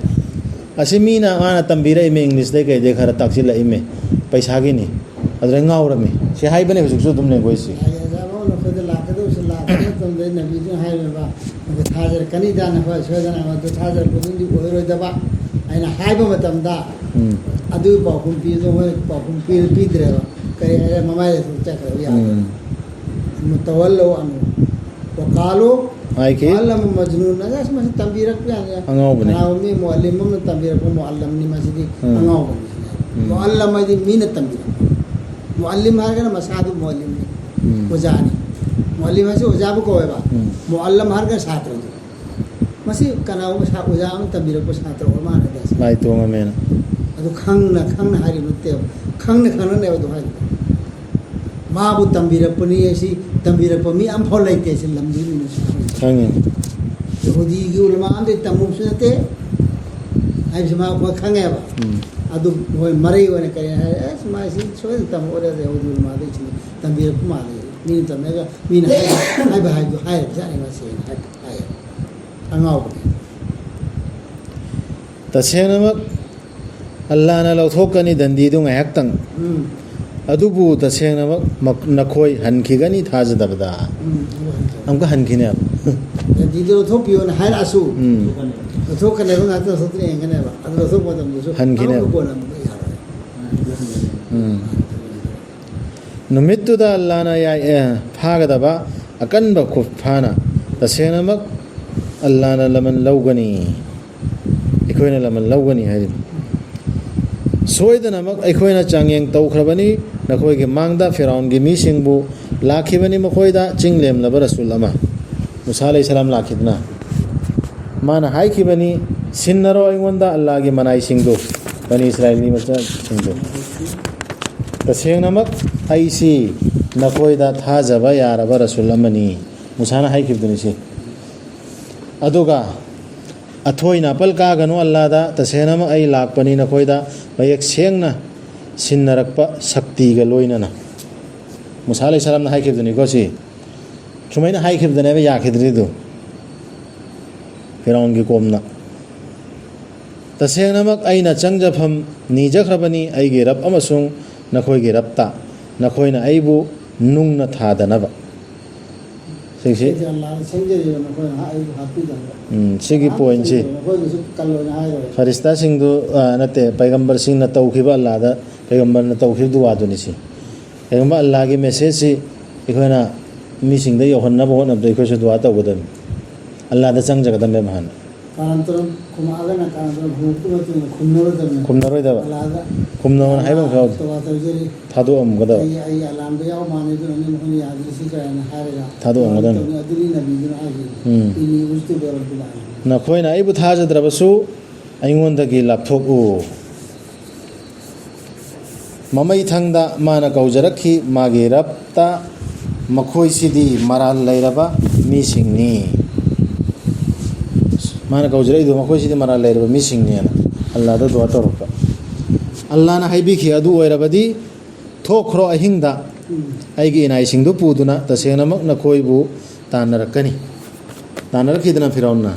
"ꯑꯁꯤ ꯃꯤꯅ, ꯃꯥꯅ ꯇꯝꯕꯤꯔꯛꯏꯃꯤ, ꯏꯪꯂꯤꯁꯇꯩ ꯀꯩꯗꯩ ꯈꯔ ꯇꯥꯛꯁꯤꯜꯂꯛꯏꯃꯤ, ꯄꯩꯁꯥꯒꯤꯅꯤ", ꯑꯗꯨꯗ ꯉꯥꯎꯔꯝꯃꯤ꯫ ꯁꯤ ꯍꯥꯏꯕꯅꯦ ꯍꯧꯖꯤꯛꯁꯨ ꯑꯗꯨꯝ ꯂꯦꯡꯒ꯭ꯋꯦꯖꯁꯤ꯫ ꯂꯥꯏ ꯑꯣꯖꯥ ꯑꯃꯅ ꯑꯩꯈꯣꯏꯗ ꯂꯥꯛꯀꯗꯧꯁꯨ ꯂꯥꯛꯄ ꯃꯇꯝꯗ ꯅꯕꯤꯗꯨꯅ ꯍꯥꯏꯔꯝꯃꯦꯕ, "ꯃꯗꯨ ꯊꯥꯖꯔꯛꯀꯅꯤꯗ, ꯅꯈꯣꯏ ꯁꯣꯏꯗꯅ ꯃꯗꯨ ꯊꯥꯖꯔꯛꯄꯗꯨꯗꯤ ꯑꯣꯏꯔꯣꯏꯗꯕ" ꯍꯥꯏꯅ ꯍꯥꯏꯕ ꯃꯇꯝꯗ, ꯎꯝ꯫ ꯑꯗꯨꯒꯤ ꯄꯥꯎꯈꯨꯝ ꯄꯤꯕꯗꯣ ꯃꯣꯏ ꯄꯥꯎꯈꯨꯝ ꯄꯤ-, ꯄꯤꯗ꯭ꯔꯦꯕ꯫ ꯀꯔꯤ ꯍꯥꯏꯔꯦ? ꯃꯃꯥꯏ ꯂꯩꯊꯣꯛ ꯆꯠꯈ꯭ꯔꯕ ꯌꯥꯗ꯭ꯔꯦ꯫ ꯎꯝ꯫ ꯃꯨꯇꯋꯜꯂꯧ ꯑꯟꯍꯨ꯫ ꯋꯀꯥꯂꯨ ꯍꯥꯏꯈꯤ꯫ ꯃꯨꯑꯜꯂꯃ ꯃꯖꯅꯨꯟ꯫ ꯑꯁ, ꯃꯁꯤ ꯇꯝꯕꯤꯔꯛꯄ ꯌꯥꯅꯤ꯫ ꯑꯉꯥꯎꯕꯅꯤ꯫ ꯀꯅꯥꯒꯨꯝꯕ ꯃꯤ ꯃꯨꯑꯜꯂꯤꯝ ꯑꯃꯅ ꯇꯝꯕꯤꯔꯛꯄ ꯃꯨꯑꯜꯂꯝꯅꯤ, ꯃꯁꯤꯗꯤ ꯎꯝ꯫ ꯑꯉꯥꯎꯕꯅꯤ꯫ ꯎꯝ꯫ ꯃꯨꯑꯜꯂꯝ ꯍꯥꯏꯗꯤ ꯃꯤꯅ ꯇꯝꯕꯤꯔꯛꯄ꯫ ꯃꯨꯑꯜꯂꯤꯝ ꯍꯥꯏꯔꯒꯅ ꯃꯁꯥꯗꯨ ꯃꯨꯑꯜꯂꯤꯝꯅꯤ꯫ ꯎꯝ꯫ ꯑꯣꯖꯥꯅꯤ꯫ ꯃꯨꯑꯜꯂꯤꯝ ꯍꯥꯏꯁꯤ ꯑꯣꯖꯥꯕꯨ ꯀꯧꯋꯦꯕ꯫ ꯎꯝ꯫ ꯃꯨꯑꯜꯂꯝ ꯍꯥꯏꯔꯒꯅ ꯁꯥꯇ꯭ꯔꯗꯨ꯫ ꯃꯁꯤ ꯀꯅꯥꯒꯨꯝꯕ ꯁꯥ-, ꯑꯣꯖꯥ ꯑꯃ ꯇꯝꯕꯤꯔꯛꯄ ꯁꯥꯇ꯭ꯔ ꯑꯣꯏꯔ ꯃꯥꯜꯂꯦ ꯑꯁꯤ꯫ ꯂꯥꯏ ꯇꯣꯡꯉꯝꯃꯦꯅ꯫ ꯑꯗꯨ ꯈꯪꯅ, ꯈꯪꯅ ꯍꯥꯏꯔꯤꯕ ꯅꯠꯇꯦꯕ꯫ ꯈꯪꯅ, ꯈꯪꯅꯅꯦꯕ ꯑꯗꯨ ꯍꯥꯏꯔꯤꯕ꯫ ꯃꯥꯕꯨ ꯇꯝꯕꯤꯔꯛꯄꯅꯤ, ꯑꯁꯤ ꯇꯝꯕꯤꯔꯛꯄ ꯃꯤ ꯑꯃꯐꯥꯎ ꯂꯩꯇꯦ, ꯁꯤ ꯂꯝꯗꯝꯁꯤꯗ ꯈꯪꯉꯤ꯫ ꯈꯪꯉꯤ꯫ ꯌꯍꯨꯗꯤꯒꯤ ꯎꯂꯃꯥ ꯑꯝꯗꯒꯤ ꯇꯝꯃꯨꯕꯁꯨ ꯅꯠꯇꯦ ꯍꯥꯏꯕꯁꯤ ꯃꯥ ꯈꯪꯉꯦꯕ꯫ ꯎꯝ꯫ ꯑꯗꯨ ꯃꯣꯏ ꯃꯔꯩ ꯑꯣꯏꯅ ꯀꯔꯤ ꯍꯥꯏ, "ꯑꯁ, ꯃꯥꯁꯤ ꯁꯣꯏꯗꯅ ꯇꯝꯃꯛꯑꯣꯏꯗ, ꯌꯍꯨꯗꯤ ꯎꯂꯃꯥꯗꯒꯤ ꯁꯤꯅ ꯇꯝꯕꯤꯔꯛꯄ ꯃꯥꯜꯂꯦ꯫ ꯃꯤꯅ ꯇꯝꯃꯒ ꯃꯤꯅ ꯍꯥꯏꯕ, ꯍꯥꯏꯕ ꯍꯥꯏꯕꯗꯨ ꯍꯥꯏꯔꯕꯖꯥꯠꯅꯤ ꯃꯥꯁꯦꯅ" ꯍꯥꯏ, ꯍꯥꯏꯌꯦ꯫ ꯑꯉꯥꯎꯕꯅꯦ꯫ ꯇꯁꯦꯡꯅꯃꯛ ꯑꯜꯂꯥꯅ ꯂꯧꯊꯣꯛꯀꯅꯤ ꯗꯟꯗꯤꯗꯨ ꯉꯥꯏꯍꯥꯛꯇꯪ꯫ ꯎꯝ꯫ ꯑꯗꯨꯕꯨ ꯇꯁꯦꯡꯅꯃꯛ ꯃꯛ-, ꯅꯈꯣꯏ ꯍꯟꯈꯤꯒꯅꯤ ꯊꯥꯖꯗꯕꯗ꯫ ꯎꯝ, ꯑꯃꯨꯛ ꯍꯟꯈ꯭ꯔꯦ꯫ ꯑꯃꯨꯛꯀ ꯍꯟꯈꯤꯅꯦꯕ꯫ ꯗꯟꯗꯤꯗꯨ ꯂꯧꯊꯣꯛꯄꯤꯌꯣꯅ ꯍꯥꯏꯔꯛꯑꯁꯨ, ꯎꯝ꯫ ꯂꯧꯊꯣꯛꯀꯅꯦꯕ, ꯉꯥꯛꯇ ꯂꯧꯊꯣꯛꯇꯅ ꯌꯦꯡꯒꯅꯦꯕ꯫ ꯑꯗꯨ ꯂꯧꯊꯣꯛꯄ ꯃꯇꯝꯗꯁꯨ ꯍꯟꯈꯤꯅꯦꯕ꯫ ꯑꯃꯨꯛꯀ ꯀꯣꯟꯅ ꯑꯃꯨꯛ ꯌꯥꯔꯣꯏ꯫ ꯎꯝ꯫ ꯅꯨꯃꯤꯠꯇꯨꯗ ꯑꯜꯂꯥꯅ ꯌꯥꯏ-, ꯑꯦ, ꯐꯥꯒꯗꯕ ꯑꯀꯟꯕ ꯈꯨꯠ ꯐꯥꯅ ꯇꯁꯦꯡꯅꯃꯛ ꯑꯜꯂꯥꯅ ꯂꯃꯟ ꯂꯧꯒꯅꯤ꯫ ꯑꯩꯈꯣꯏꯅ ꯂꯃꯟ ꯂꯧꯒꯅꯤ ꯍꯥꯏꯔꯤꯕ꯫ ꯁꯣꯏꯗꯅꯃꯛ ꯑꯩꯈꯣꯏꯅ ꯆꯥꯡꯌꯦꯡ ꯇꯧꯈ꯭ꯔꯕꯅꯤ꯫ ꯅꯈꯣꯏꯒꯤ ꯃꯥꯡꯗ ꯐꯤꯔꯥꯎꯟꯒꯤ ꯃꯤꯁꯤꯡꯕꯨ ꯂꯥꯛꯈꯤꯕꯅꯤ, ꯃꯈꯣꯏꯗ ꯆꯤꯡ ꯂꯦꯝꯂꯕ ꯔꯁꯨꯜ ꯑꯃ꯫ ꯃꯨꯁꯥ ꯑꯂꯩꯍꯤ ꯁꯂꯥꯝ ꯂꯥꯛꯈꯤꯗꯅ ꯃꯥꯅ ꯍꯥꯏꯈꯤꯕꯅꯤ, "ꯁꯤꯟꯅꯔꯣ ꯑꯩꯉꯣꯟꯗ ꯑꯜꯂꯥꯒꯤ ꯃꯅꯥꯏꯁꯤꯡꯗꯨ, ꯕꯅꯤ ꯏꯁꯔꯥꯏꯜꯒꯤ ꯃꯆꯥꯁꯤꯡꯗꯨ꯫ ꯇꯁꯦꯡꯅꯃꯛ ꯑꯩꯁꯤ ꯅꯈꯣꯏꯗ ꯊꯥꯖꯕ ꯌꯥꯔꯕ ꯔꯁꯨꯜ ꯑꯃꯅꯤ"꯫ ꯃꯨꯁꯥꯅ ꯍꯥꯏꯈꯤꯕꯗꯨꯅꯤ ꯁꯤ꯫ ꯑꯗꯨꯒ ꯑꯊꯣꯏꯅ ꯑꯄꯜ ꯀꯥꯒꯅꯨ ꯑꯜꯂꯥꯗ, ꯇꯁꯦꯡꯅꯃꯛ ꯑꯩ ꯂꯥꯛꯄꯅꯤ ꯅꯈꯣꯏꯗ ꯃꯌꯦꯛ ꯁꯦꯡꯅ ꯁꯤꯟꯅꯔꯛꯄ ꯁꯛꯇꯤꯒ ꯂꯣꯏꯅꯅ꯫ ꯃꯨꯁꯥ ꯑꯂꯩꯍꯤ ꯁꯂꯥꯝꯅ ꯍꯥꯏꯈꯤꯕꯗꯨꯅꯤꯀꯣ ꯁꯤ꯫ ꯁꯨꯃꯥꯏꯅ ꯍꯥꯏꯈꯤꯕꯗꯅꯦꯕ ꯌꯥꯈꯤꯗ꯭ꯔꯤꯗꯨ꯫ ꯐꯤꯔꯥꯎꯟꯒꯤ ꯀꯣꯝꯅ꯫ "ꯇꯁꯦꯡꯅꯃꯛ ꯑꯩꯅ ꯆꯪꯖꯐꯝ ꯅꯤꯖꯈ꯭ꯔꯕꯅꯤ ꯑꯩꯒꯤ ꯔꯕ ꯑꯃꯁꯨꯡ ꯅꯈꯣꯏꯒꯤ ꯔꯕꯇ, ꯅꯈꯣꯏꯅ ꯑꯩꯕꯨ ꯅꯨꯡꯅ ꯊꯥꯗꯅꯕ"꯫ ꯁꯤꯁꯤ꯫ ꯑꯩꯗꯤ ꯑꯜꯂꯥꯅ ꯁꯦꯝꯖꯔꯤꯕ ꯅꯈꯣꯏꯅ ꯑꯩꯕꯨ ꯍꯥꯠꯄꯤꯗꯅꯕ꯫ ꯎꯝ, ꯁꯤꯒꯤ ꯀꯅꯥꯝꯇ ꯄꯣꯏꯟꯁꯤ꯫ ꯁꯦꯝꯖꯔꯤꯕ ꯅꯈꯣꯏꯕꯨꯁꯨ ꯀꯜꯂꯣꯏꯅ ꯍꯥꯏꯔꯣꯏ꯫ ꯐꯔꯤꯁꯇꯥꯁꯤꯡꯗꯨ, ꯑ, ꯅꯠꯇꯦ, ꯄꯩꯒꯝꯕꯔꯁꯤꯡꯅ ꯇꯧꯈꯤꯕ ꯑꯜꯂꯥꯗ, ꯄꯩꯒꯝꯕꯔꯅ ꯇꯧꯈꯤꯕ ꯗꯨꯋꯥꯗꯨꯅꯤ ꯁꯤ꯫ ꯀꯩꯒꯨꯝꯕ ꯑꯜꯂꯥꯒꯤ ꯃꯦꯁꯦꯖꯁꯤ ꯑꯩꯈꯣꯏꯅ ꯃꯤꯁꯤꯡꯗ ꯌꯧꯍꯟꯅꯕ ꯍꯣꯠꯅꯕꯗ ꯑꯩꯈꯣꯏꯁꯨ ꯗꯨꯋꯥ ꯇꯧꯒꯗꯕꯅꯤ꯫ ꯑꯜꯂꯥꯗ ꯆꯪꯖꯒꯗꯕꯅꯦꯕ ꯍꯥꯟꯅ꯫ ꯀꯥꯔꯟ ꯇꯨꯔꯟ ꯈꯨꯝꯃꯛꯑꯒꯅ ꯀꯥꯔꯟ ꯇꯨꯔꯟ ꯈꯨꯝꯃꯛꯄ ꯃꯇꯨꯡꯗ ꯈꯨꯝꯅꯔꯣꯏꯗꯕꯅꯤ꯫ ꯈꯨꯝꯅꯔꯣꯏꯗꯕ꯫ ꯑꯜꯂꯥꯗ ꯈꯨꯝꯅꯧꯅ ꯍꯥꯏꯕ ꯑꯃ ꯌꯥꯎꯗꯦ꯫ ꯇꯧꯕ ꯇꯧꯖꯔꯤ꯫ ꯊꯥꯗꯣꯛꯑꯝꯒꯗꯕ꯫ ꯑꯩ, ꯑꯩ ꯑꯂꯥꯟꯕ ꯌꯥꯎ ꯃꯥꯜꯂꯦ, ꯑꯗꯨꯅꯅꯤ ꯃꯈꯣꯏꯅ ꯌꯥꯗ꯭ꯔꯤꯁꯤ ꯀꯥꯏꯅ ꯍꯥꯏꯔꯒ ꯊꯥꯗꯣꯛꯑꯝꯒꯗꯕꯅꯤ꯫ ꯇꯧꯅꯤ꯫ ꯑꯗꯨꯅꯤ ꯅꯕꯤꯗꯨꯅ ꯍꯥꯏꯈꯤꯕꯅꯤ꯫ ꯎꯝ꯫ "ꯏꯅꯤ ꯎꯁꯇꯨ ꯕꯤꯔꯕꯤꯜ ꯑꯥꯂꯃꯤꯟ"꯫ "ꯅꯈꯣꯏꯅ ꯑꯩꯕꯨ ꯊꯥꯖꯗ꯭ꯔꯕꯁꯨ ꯑꯩꯉꯣꯟꯗꯒꯤ ꯂꯥꯞꯊꯣꯛꯎ"꯫ ꯃꯃꯩꯊꯪꯗ ꯃꯥꯅ ꯀꯧꯖꯔꯛꯈꯤ, ꯃꯥꯒꯤ ꯔꯕꯇ, "ꯃꯈꯣꯏꯁꯤꯗꯤ ꯃꯔꯥꯜ ꯂꯩꯔꯕ ꯃꯤꯁꯤꯡꯅꯤ"꯫ ꯃꯥꯅ ꯀꯧꯖꯔꯛꯏꯗꯣ ꯃꯈꯣꯏꯁꯤꯗꯤ ꯃꯔꯥꯜ ꯂꯩꯔꯕ ꯃꯤꯁꯤꯡꯅꯦꯅ ꯑꯜꯂꯥꯗ ꯗꯨꯋꯥ ꯇꯧꯔꯛꯄ꯫ ꯑꯜꯂꯥꯅ ꯍꯥꯏꯕꯤꯈꯤ, "ꯑꯗꯨ ꯑꯣꯏꯔꯕꯗꯤ ꯊꯣꯛꯈ꯭ꯔꯣ, ꯑꯍꯤꯡꯗ ꯑꯩꯒꯤ ꯏꯅꯥꯏꯁꯤꯡꯗꯨ ꯄꯨꯗꯨꯅ ꯇꯁꯦꯡꯅꯃꯛ ꯅꯈꯣꯏꯕꯨ ꯇꯥꯟꯅꯔꯛꯀꯅꯤ"꯫ ꯇꯥꯟꯅꯔꯛꯈꯤꯗꯅ ꯐꯤꯔꯥꯎꯟꯅ꯫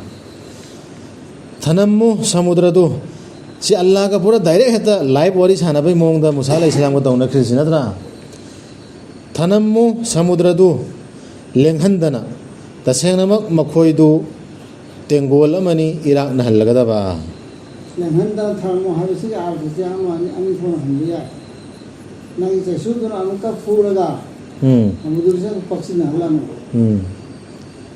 "ꯊꯅꯝꯃꯨ ꯁꯃꯨꯗ꯭ꯔꯗꯨ"꯫ ꯁꯤ ꯑꯜꯂꯥꯒ ꯄꯨꯔꯥ ꯗꯥꯏꯔꯦꯛ ꯍꯦꯛꯇ ꯂꯥꯏꯚ ꯋꯥꯔꯤ ꯁꯥꯟꯅꯕꯒꯤ ꯃꯑꯣꯡꯗ ꯃꯨꯁꯥ ꯑꯂꯩꯍꯤꯁꯂꯥꯝꯒ ꯇꯧꯅꯈ꯭ꯔꯤꯁꯤ ꯅꯠꯇ꯭ꯔꯥ? "ꯊꯅꯝꯃꯨ ꯁꯃꯨꯗ꯭ꯔꯗꯨ ꯂꯦꯡꯍꯟꯗꯅ ꯇꯁꯦꯡꯅꯃꯛ ꯃꯈꯣꯏꯗꯨ ꯇꯦꯡꯒꯣꯜ ꯑꯃꯅꯤ ꯏꯔꯥꯛꯅꯍꯜꯂꯒꯗꯕ"꯫ ꯂꯦꯡꯍꯟꯗꯅ ꯊꯝꯃꯣ ꯍꯥꯏꯕꯁꯤꯒꯤ ꯑꯥꯔꯊꯁꯦ ꯑꯃ ꯑꯅꯤ, ꯑꯅꯤ ꯊꯣꯛꯅ ꯍꯟꯕ ꯌꯥꯏ꯫ ꯅꯪꯒꯤ ꯆꯩꯁꯨꯗꯨꯅ ꯑꯃꯨꯛꯀ ꯐꯨꯔꯒ ꯎꯝ꯫ ꯁꯃꯨꯗ꯭ꯔꯁꯤꯗ ꯄꯛꯁꯤꯟꯅꯍꯜꯂꯝꯃꯣ꯫ ꯎꯝ꯫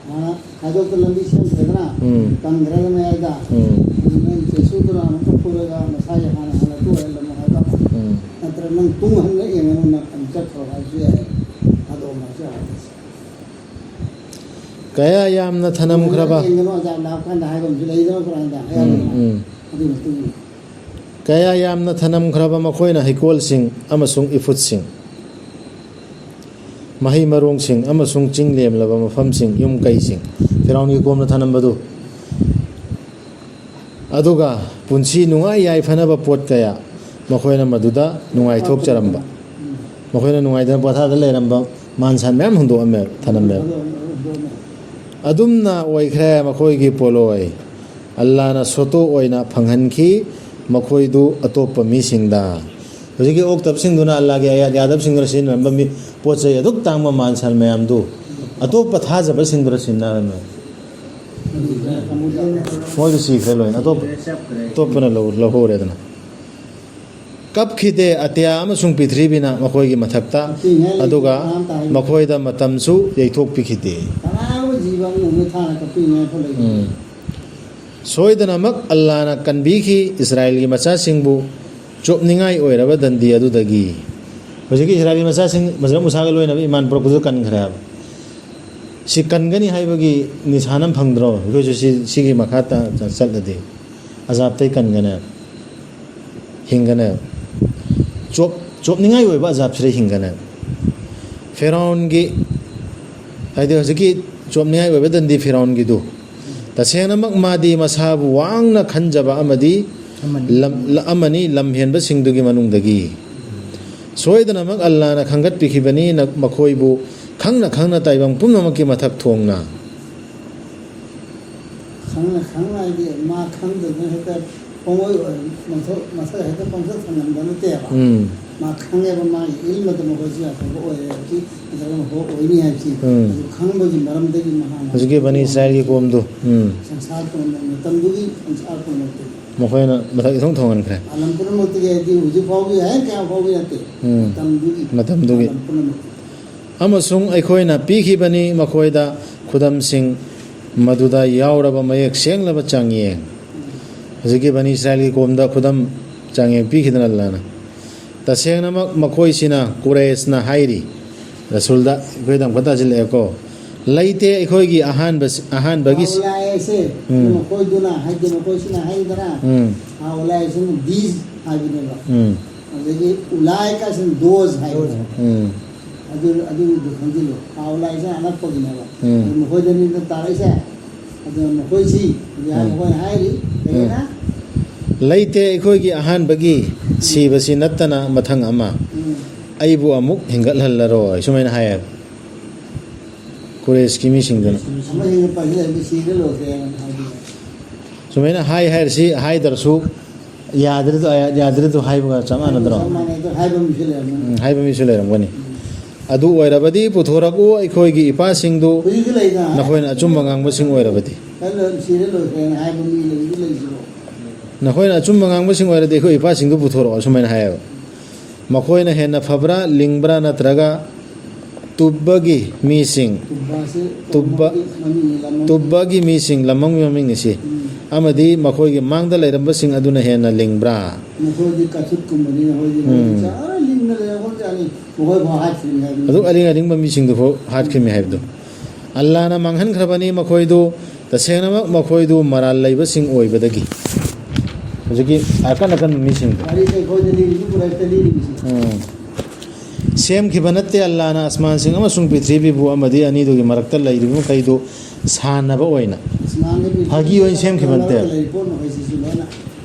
ꯍꯥꯟꯅ ꯈꯥꯏꯗꯣꯛꯇ ꯂꯝꯕꯤ ꯁꯦꯝꯈ꯭ꯔꯦꯗꯅ, ꯎꯝ꯫ ꯀꯪꯈ꯭ꯔꯦꯗꯅ ꯃꯌꯥꯏꯗ꯫ ꯎꯝ꯫ ꯑꯗꯨ ꯅꯪꯒꯤ ꯆꯩꯁꯨꯗꯨꯅ ꯑꯃꯨꯛꯀ ꯐꯨꯔꯒ ꯃꯁꯥꯒꯤ ꯍꯥꯟꯅ ꯍꯜꯂꯛꯄ ꯑꯣꯏꯍꯜꯂꯝꯃꯣ ꯍꯥꯏꯕ꯫ ꯎꯝ꯫ ꯅꯠꯇ꯭ꯔ ꯅꯪ ꯇꯨꯡ ꯍꯟꯅ ꯌꯦꯡꯉꯅꯨ, ꯅꯪ ꯑꯗꯨꯝ ꯆꯠꯈ꯭ꯔꯣ ꯍꯥꯏꯕꯁꯨ ꯌꯥꯏ꯫ ꯑꯗꯣ ꯃꯁꯤ ꯑꯥꯔꯊꯁꯦ꯫ ꯀꯌꯥ ꯌꯥꯝꯅ ꯊꯅꯝꯈ꯭ꯔꯕ꯫ ꯌꯦꯡꯒꯅꯨ, ꯑꯖꯥꯕ ꯂꯥꯛꯄ ꯀꯥꯟꯗ ꯍꯥꯏꯕ ꯑꯃꯁꯨ ꯂꯩꯗꯅ ꯈꯨꯔꯥꯟꯗ, ꯎꯝ, ꯑꯌꯥꯝꯕꯅ꯫ ꯎꯝ꯫ ꯑꯗꯨꯒꯤ ꯃꯇꯨꯡ ꯏꯟꯅ꯫ ꯀꯌꯥ ꯌꯥꯝꯅ ꯊꯅꯝꯈ꯭ꯔꯕ ꯃꯈꯣꯏꯅ ꯍꯩꯀꯣꯜꯁꯤꯡ ꯑꯃꯁꯨꯡ ꯏꯐꯨꯠꯁꯤꯡ, ꯃꯍꯩ ꯃꯔꯣꯡꯁꯤꯡ ꯑꯃꯁꯨꯡ ꯆꯤꯡ ꯂꯦꯝꯂꯕ ꯃꯐꯝꯁꯤꯡ, ꯌꯨꯝ ꯀꯩꯁꯤꯡ, ꯐꯤꯔꯥꯎꯟꯒꯤ ꯀꯣꯝꯅ ꯊꯅꯝꯕꯗꯨ꯫ ꯑꯗꯨꯒ ꯄꯨꯟꯁꯤ ꯅꯨꯡꯉꯥꯏ ꯌꯥꯏꯐꯅꯕ ꯄꯣꯠ ꯀꯌꯥ ꯃꯈꯣꯏꯅ ꯃꯗꯨꯗ ꯅꯨꯡꯉꯥꯏꯊꯣꯛꯆꯔꯝꯕ꯫ ꯃꯈꯣꯏꯅ ꯅꯨꯡꯉꯥꯏꯗꯅ ꯄꯣꯊꯥꯗ ꯂꯩꯔꯝꯕ ꯃꯥꯟꯁꯥꯟ ꯃꯌꯥꯝ ꯍꯨꯟꯗꯣꯛꯑꯝꯃꯦ, ꯊꯅꯝꯃꯦꯕ꯫ ꯑꯗꯨꯝꯅ ꯑꯣꯏꯈ꯭ꯔꯦ ꯃꯈꯣꯏꯒꯤ ꯄꯣꯠꯂꯣꯏ꯫ ꯑꯜꯂꯥꯅ ꯁꯣꯇꯣ ꯑꯣꯏꯅ ꯐꯪꯍꯟꯈꯤ ꯃꯈꯣꯏꯗꯨ ꯑꯇꯣꯞꯄ ꯃꯤꯁꯤꯡꯗ꯫ ꯍꯧꯖꯤꯛꯀꯤ ꯑꯣꯛꯇꯕꯁꯤꯡꯗꯨꯅ ꯑꯜꯂꯥꯒꯤ ꯑꯌꯥꯠ ꯌꯥꯗꯕꯁꯤꯡꯗꯨꯅ ꯁꯤꯖꯤꯟꯅꯔꯝꯕ ꯃꯤ-, ꯄꯣꯠ ꯆꯩ ꯑꯗꯨꯛ ꯇꯥꯡꯕ ꯃꯥꯟꯁꯥꯟ ꯃꯌꯥꯝꯗꯨ ꯑꯇꯣꯞꯄ ꯊꯥꯖꯕꯁꯤꯡꯗꯨꯅ ꯁꯤꯖꯤꯟꯅꯔꯝꯃꯦ꯫ ꯃꯣꯏꯗꯨ ꯁꯤꯈ꯭ꯔꯦ ꯂꯣꯏꯅ꯫ ꯑꯇꯣꯞꯄ, ꯑꯇꯣꯞꯄꯅ ꯂꯧ-, ꯂꯧꯍꯧꯔꯦꯗꯅ꯫ ꯀꯞꯈꯤꯗꯦ ꯑꯇꯤꯌꯥ ꯑꯃꯁꯨꯡ ꯄ꯭ꯔꯤꯊꯤꯕꯤꯅ ꯃꯈꯣꯏꯒꯤ ꯃꯊꯛꯇ, ꯑꯗꯨꯒ ꯃꯈꯣꯏꯗ ꯃꯇꯝꯁꯨ ꯌꯩꯊꯣꯛꯄꯤꯈꯤꯗꯦ꯫ ꯀꯅꯥꯒꯨꯝꯕ ꯖꯤꯕ ꯑꯃ ꯎꯕꯗ ꯊꯥꯅ ꯀꯞꯄꯤꯅꯤꯡꯉꯥꯏ ꯐꯥꯎ ꯂꯩꯇꯦ꯫ ꯎꯝ꯫ ꯁꯣꯏꯗꯅꯃꯛ ꯑꯜꯂꯥꯅ ꯀꯟꯕꯤꯈꯤ ꯏꯁꯔꯥꯏꯜꯒꯤ ꯃꯆꯥꯁꯤꯡꯕꯨ ꯆꯣꯞꯅꯤꯡꯉꯥꯏ ꯑꯣꯏꯔꯕ ꯗꯟꯗꯤ ꯑꯗꯨꯗꯒꯤ꯫ ꯍꯧꯖꯤꯛꯀꯤ ꯏꯁꯔꯥꯏꯜꯒꯤ ꯃꯆꯥꯁꯤꯡ ꯃꯁꯖꯤꯗ ꯃꯨꯁꯥꯒ ꯂꯣꯏꯅꯕ ꯏꯃꯥꯟ ꯄꯨꯔꯛꯄꯗꯨ ꯀꯟꯈ꯭ꯔꯦ ꯍꯥꯏꯕ꯫ ꯁꯤ ꯀꯟꯒꯅꯤ ꯍꯥꯏꯕꯒꯤ ꯅꯤꯁꯥꯟ ꯑꯃ ꯐꯪꯗ꯭ꯔꯣ? ꯑꯩꯈꯣꯏꯁꯨ ꯁꯤ, ꯁꯤꯒꯤ ꯃꯈꯥ ꯇ-, ꯆꯠꯂꯗꯤ ꯑꯖꯥꯕꯇꯩ ꯀꯟꯒꯅꯦꯕ, ꯍꯤꯡꯒꯅꯦꯕ꯫ ꯆꯣꯞ-, ꯆꯣꯞꯅꯤꯡꯉꯥꯏ ꯑꯣꯏꯕ ꯑꯖꯥꯕꯁꯤꯗ ꯍꯤꯡꯒꯅꯦꯕ꯫ ꯐꯤꯔꯥꯎꯟꯒꯤ, ꯍꯥꯏꯗꯤ ꯍꯧꯖꯤꯛꯀꯤ ꯆꯣꯞꯅꯤꯡꯉꯥꯏ ꯑꯣꯏꯕ ꯗꯟꯗꯤ ꯐꯤꯔꯥꯎꯟꯒꯤꯗꯨ, ꯇꯁꯦꯡꯅꯃꯛ ꯃꯥꯗꯤ ꯃꯁꯥꯕꯨ ꯋꯥꯡꯅ ꯈꯟꯖꯕ ꯑꯃꯗꯤ ꯑꯃꯅꯤ꯫ ꯂꯝ-, ꯑꯃꯅꯤ, ꯂꯝꯍꯦꯟꯕꯁꯤꯡꯗꯨꯒꯤ ꯃꯅꯨꯡꯗꯒꯤ꯫ ꯁꯣꯏꯗꯅꯃꯛ ꯑꯜꯂꯥꯅ ꯈꯪꯒꯠꯄꯤꯈꯤꯕꯅꯤ ꯅ-, ꯃꯈꯣꯏꯕꯨ ꯈꯪꯅ ꯈꯪꯅ ꯇꯥꯏꯕꯪ ꯄꯨꯝꯅꯃꯛꯀꯤ ꯃꯊꯛ ꯊꯣꯡꯅ꯫ ꯈꯪꯅ ꯈꯪꯅ ꯍꯥꯏꯗꯤ ꯃꯥ ꯈꯪꯗꯗꯅ ꯍꯦꯛꯇ ꯄꯪꯑꯣꯏ ꯑꯣꯏ-, ꯃꯊꯛ, ꯃꯊꯛ ꯍꯦꯛꯇ ꯄꯪꯊꯛ ꯊꯪꯍꯟꯕ ꯅꯠꯇꯦꯕ꯫ ꯎꯝ꯫ ꯃꯥ ꯈꯪꯉꯦꯕ ꯃꯥꯒꯤ ꯏꯜꯃꯗ ꯃꯈꯣꯏꯁꯤ ꯑꯐꯕ ꯑꯣꯏꯔꯦ ꯍꯥꯏꯕꯁꯤ, ꯅꯠꯇ꯭ꯔꯒ ꯃꯈꯣꯏ ꯑꯣꯏꯅꯤ ꯍꯥꯏꯕꯁꯤ꯫ ꯎꯝ꯫ ꯑꯗꯨ ꯈꯪꯕꯒꯤ ꯃꯔꯝꯗꯒꯤ ꯃꯍꯥꯛꯅ ꯍꯧꯖꯤꯛꯀꯤ ꯕꯅꯤ ꯏꯁꯔꯥꯏꯜꯒꯤ ꯀꯣꯝꯗꯨ꯫ ꯎꯝ꯫ ꯁꯪꯁꯥꯔ ꯄꯨꯝꯅꯃꯛ ꯃꯇꯝꯗꯨꯒꯤ ꯁꯪꯁꯥꯔ ꯄꯨꯝꯅꯃꯛꯇꯒꯤ꯫ ꯃꯈꯣꯏꯅ ꯃꯊꯛ ꯏꯊꯣꯡ ꯊꯣꯡꯍꯟꯈ꯭ꯔꯦ꯫ ꯑꯂꯝ ꯄꯨꯝꯅꯃꯛꯇꯒꯤ ꯍꯥꯏꯗꯤ ꯍꯧꯖꯤꯛ ꯐꯥꯎꯒꯤ ꯍꯥꯏ ꯀꯌꯥ ꯐꯥꯎꯒꯤ ꯅꯠꯇꯦ꯫ ꯎꯝ꯫ ꯃꯇꯝꯗꯨꯒꯤ꯫ ꯃꯇꯝꯗꯨꯒꯤ꯫ ꯑꯂꯝ ꯄꯨꯝꯅꯃꯛꯇ꯫ ꯑꯃꯁꯨꯡ ꯑꯩꯈꯣꯏꯅ ꯄꯤꯈꯤꯕꯅꯤ ꯃꯈꯣꯏꯗ ꯈꯨꯗꯝꯁꯤꯡ, ꯃꯗꯨꯗ ꯌꯥꯎꯔꯕ ꯃꯌꯦꯛ ꯁꯦꯡꯂꯕ ꯆꯥꯡꯌꯦꯡ꯫ ꯍꯧꯖꯤꯛꯀꯤ ꯕꯅꯤ ꯏꯁꯔꯥꯏꯜꯒꯤ ꯀꯣꯝꯗ ꯈꯨꯗꯝ ꯆꯥꯡꯌꯦꯡ ꯄꯤꯈꯤꯗꯅ ꯑꯜꯂꯥꯅ꯫ ꯇꯁꯦꯡꯅꯃꯛ ꯃꯈꯣꯏꯁꯤꯅ, ꯀꯨꯔꯦꯁꯅ ꯍꯥꯏꯔꯤ, ꯔꯁꯨꯜꯗ ꯑꯩꯈꯣꯏꯗ ꯑꯃꯨꯛꯀ ꯇꯥꯁꯤꯜꯂꯛꯑꯦꯀꯣ, "ꯂꯩꯇꯦ ꯑꯩꯈꯣꯏꯒꯤ ꯑꯍꯥꯟꯕ, ꯑꯍꯥꯟꯕꯒꯤ ꯁꯤ-" ꯍꯥꯎꯂꯥꯏꯁꯦ, ꯎꯝ꯫ ꯃꯈꯣꯏꯗꯨꯅ ꯍꯥꯏꯗꯤ ꯃꯈꯣꯏꯁꯤꯅ ꯍꯥꯏꯗꯅ, ꯎꯝ꯫ ꯍꯥꯎꯂꯥꯏꯁꯤꯅ ꯗꯤꯁ ꯍꯥꯏꯕꯅꯦꯕ꯫ ꯎꯝ꯫ ꯑꯗꯒꯤ ꯎꯂꯥꯏꯀꯥꯁꯤꯅ ꯗꯣꯁ ꯍꯥꯏꯕꯅꯦꯕ꯫ ꯎꯝ꯫ ꯑꯗꯨ, ꯑꯗꯨꯒꯤꯗꯨ ꯈꯪꯖꯤꯜꯂꯨ꯫ ꯍꯥꯎꯂꯥꯏꯁꯦ ꯑꯅꯛꯄꯒꯤꯅꯦꯕ꯫ ꯎꯝ꯫ ꯑꯗꯨ ꯃꯈꯣꯏꯗꯅꯤꯗ ꯇꯥꯔꯛꯏꯁꯦ꯫ ꯑꯗꯨꯅ ꯃꯈꯣꯏꯁꯤ ꯍꯧꯖꯤꯛ ꯎꯝ꯫ ꯃꯈꯣꯏꯅ ꯍꯥꯏꯔꯤ, ꯎꯝ꯫ ꯀꯩꯅꯣꯅ? "ꯂꯩꯇꯦ ꯑꯩꯈꯣꯏꯒꯤ ꯑꯍꯥꯟꯕꯒꯤ ꯁꯤꯕꯁꯤ ꯅꯠꯇꯅ ꯃꯊꯪ ꯑꯃ꯫ ꯎꯝ꯫ ꯑꯩꯕꯨ ꯑꯃꯨꯛ ꯍꯤꯡꯒꯠꯍꯜꯂꯔꯣꯏ", ꯁꯨꯃꯥꯏꯅ ꯍꯥꯏꯌꯦꯕ ꯀꯨꯔꯦꯁꯀꯤ ꯃꯤꯁꯤꯡꯗꯨꯅ꯫ ꯑꯃ ꯍꯦꯟꯅ ꯄꯥꯏꯁꯤꯜꯂꯛꯑꯗꯤ ꯁꯤꯔ ꯂꯣꯏꯔꯦ ꯍꯥꯏꯕ꯫ ꯁꯨꯃꯥꯏꯅ ꯍꯥꯏ ꯍꯥꯏꯔꯁꯤ, ꯍꯥꯏꯗ꯭ꯔꯁꯨ ꯌꯥꯗ꯭ꯔꯦꯗꯣ, ꯌꯥꯗ꯭ꯔꯦꯗꯣ ꯍꯥꯏꯕꯒ ꯆꯞ ꯃꯥꯟꯅꯗ꯭ꯔꯣ? ꯆꯞ ꯃꯥꯟꯅꯩ꯫ ꯑꯗꯨ ꯍꯥꯏꯕ ꯃꯤꯁꯨ ꯂꯩꯔꯝꯒꯅꯤ꯫ ꯎꯝ, ꯍꯥꯏꯕ ꯃꯤꯁꯨ ꯂꯩꯔꯝꯒꯅꯤ꯫ ꯎꯝ꯫ "ꯑꯗꯨ ꯑꯣꯏꯔꯕꯗꯤ ꯄꯨꯊꯣꯔꯛꯎ ꯑꯩꯈꯣꯏꯒꯤ ꯏꯄꯥꯁꯤꯡꯗꯨ, ꯍꯧꯖꯤꯛꯁꯨ ꯂꯩꯗꯅ꯫ ꯅꯈꯣꯏꯅ ꯑꯆꯨꯝꯕ ꯉꯥꯡꯕꯁꯤꯡ ꯑꯣꯏꯔꯕꯗꯤ"꯫ ꯈꯔ ꯂꯣꯏ ꯁꯤꯔ ꯂꯣꯏꯈ꯭ꯔꯦꯅ ꯍꯥꯏꯕ ꯃꯤ ꯂꯩꯁꯨ ꯂꯩꯁꯤꯕꯣ? "ꯅꯈꯣꯏꯅ ꯑꯆꯨꯝꯕ ꯉꯥꯡꯕꯁꯤꯡ ꯑꯣꯏꯔꯗꯤ ꯑꯩꯈꯣꯏ ꯏꯄꯥꯁꯤꯡꯗꯨ ꯄꯨꯊꯣꯔꯛꯑꯣ", ꯁꯨꯃꯥꯏꯅ ꯍꯥꯏꯌꯦꯕ꯫ ꯃꯈꯣꯏꯅ ꯍꯦꯟꯅ ꯐꯕ꯭ꯔꯥ, ꯂꯤꯡꯕ꯭ꯔꯥ, ꯅꯠꯇ꯭ꯔꯒ ꯇꯨꯕꯒꯤ ꯃꯤꯁꯤꯡ, ꯇꯨꯕꯥꯁꯤ ꯇꯨꯕ-, ꯇꯨꯕꯥꯒꯤ ꯃꯃꯤꯡꯅꯤ, ꯂꯝ ꯃꯃꯤꯡ꯫ ꯇꯨꯕꯒꯤ ꯃꯤꯁꯤꯡ, ꯂꯝ ꯃꯃꯤꯡ ꯃꯃꯤꯡꯅꯤ ꯁꯤ꯫ ꯎꯝ꯫ "ꯑꯃꯗꯤ ꯃꯈꯣꯏꯒꯤ ꯃꯥꯡꯗ ꯂꯩꯔꯝꯕꯁꯤꯡ ꯑꯗꯨꯅ ꯍꯦꯟꯅ ꯂꯤꯡꯕ꯭ꯔꯥ?" ꯃꯈꯣꯏꯗꯤ ꯀꯥꯊꯨꯠꯀꯨꯝꯕꯅꯤꯅ ꯃꯣꯏꯗꯤ ꯎꯝ꯫ ꯃꯣꯏꯗꯤ ꯆꯥ ꯂꯤꯡꯅ ꯂꯩꯔꯝꯕꯖꯥꯠꯅꯤ꯫ ꯃꯈꯣꯏ ꯐꯥꯎ ꯍꯥꯠꯈꯤꯕꯅꯤ ꯍꯥꯏꯕꯅꯤ꯫ ꯑꯗꯨꯛ ꯑꯂꯤꯡ ꯑꯂꯤꯡꯕ ꯃꯤꯁꯤꯡꯗꯨ ꯐꯥꯎ ꯍꯥꯠꯈꯤꯕꯅꯤ ꯍꯥꯏꯕꯗꯨ꯫ ꯑꯜꯂꯥꯅ ꯃꯥꯡꯍꯟꯈ꯭ꯔꯕꯅꯤ ꯃꯈꯣꯏꯗꯨ, ꯇꯁꯦꯡꯅꯃꯛ ꯃꯈꯣꯏꯗꯨ ꯃꯔꯥꯜ ꯂꯩꯕꯁꯤꯡ ꯑꯣꯏꯕꯗꯒꯤ꯫ ꯍꯧꯖꯤꯛꯀꯤ ꯑꯀꯟ ꯑꯀꯟꯕ ꯃꯤꯁꯤꯡꯗꯣ꯫ ꯋꯥꯔꯤꯁꯦ ꯑꯩꯈꯣꯏꯗ ꯂꯤꯔꯤꯁꯤ ꯀꯨꯔꯦꯁꯇ ꯂꯤꯔꯤꯕꯁꯤ꯫ ꯎꯝ꯫ ꯁꯦꯝꯈꯤꯕ ꯅꯠꯇꯦ ꯑꯜꯂꯥꯅ ꯑꯁꯃꯥꯟꯁꯤꯡ ꯑꯃꯁꯨꯡ ꯄ꯭ꯔꯤꯊꯤꯕꯤꯕꯨ ꯑꯃꯗꯤ ꯑꯅꯤꯗꯨꯒꯤ ꯃꯔꯛꯇ ꯂꯩꯔꯤꯕ ꯃꯈꯩꯗꯨ ꯁꯥꯟꯅꯕ ꯑꯣꯏꯅ꯫ ꯑꯁꯃꯥꯟꯒꯤ ꯄ꯭ꯔꯤꯊꯤꯕꯤ ꯐꯥꯒꯤ ꯑꯣꯏꯅ ꯁꯦꯝꯈꯤꯕ ꯅꯠꯇꯦ꯫ ꯃꯔꯛꯇ ꯂꯩꯔꯤꯕ ꯄꯣꯠ ꯃꯈꯩꯁꯤꯁꯨ ꯂꯣꯏꯅ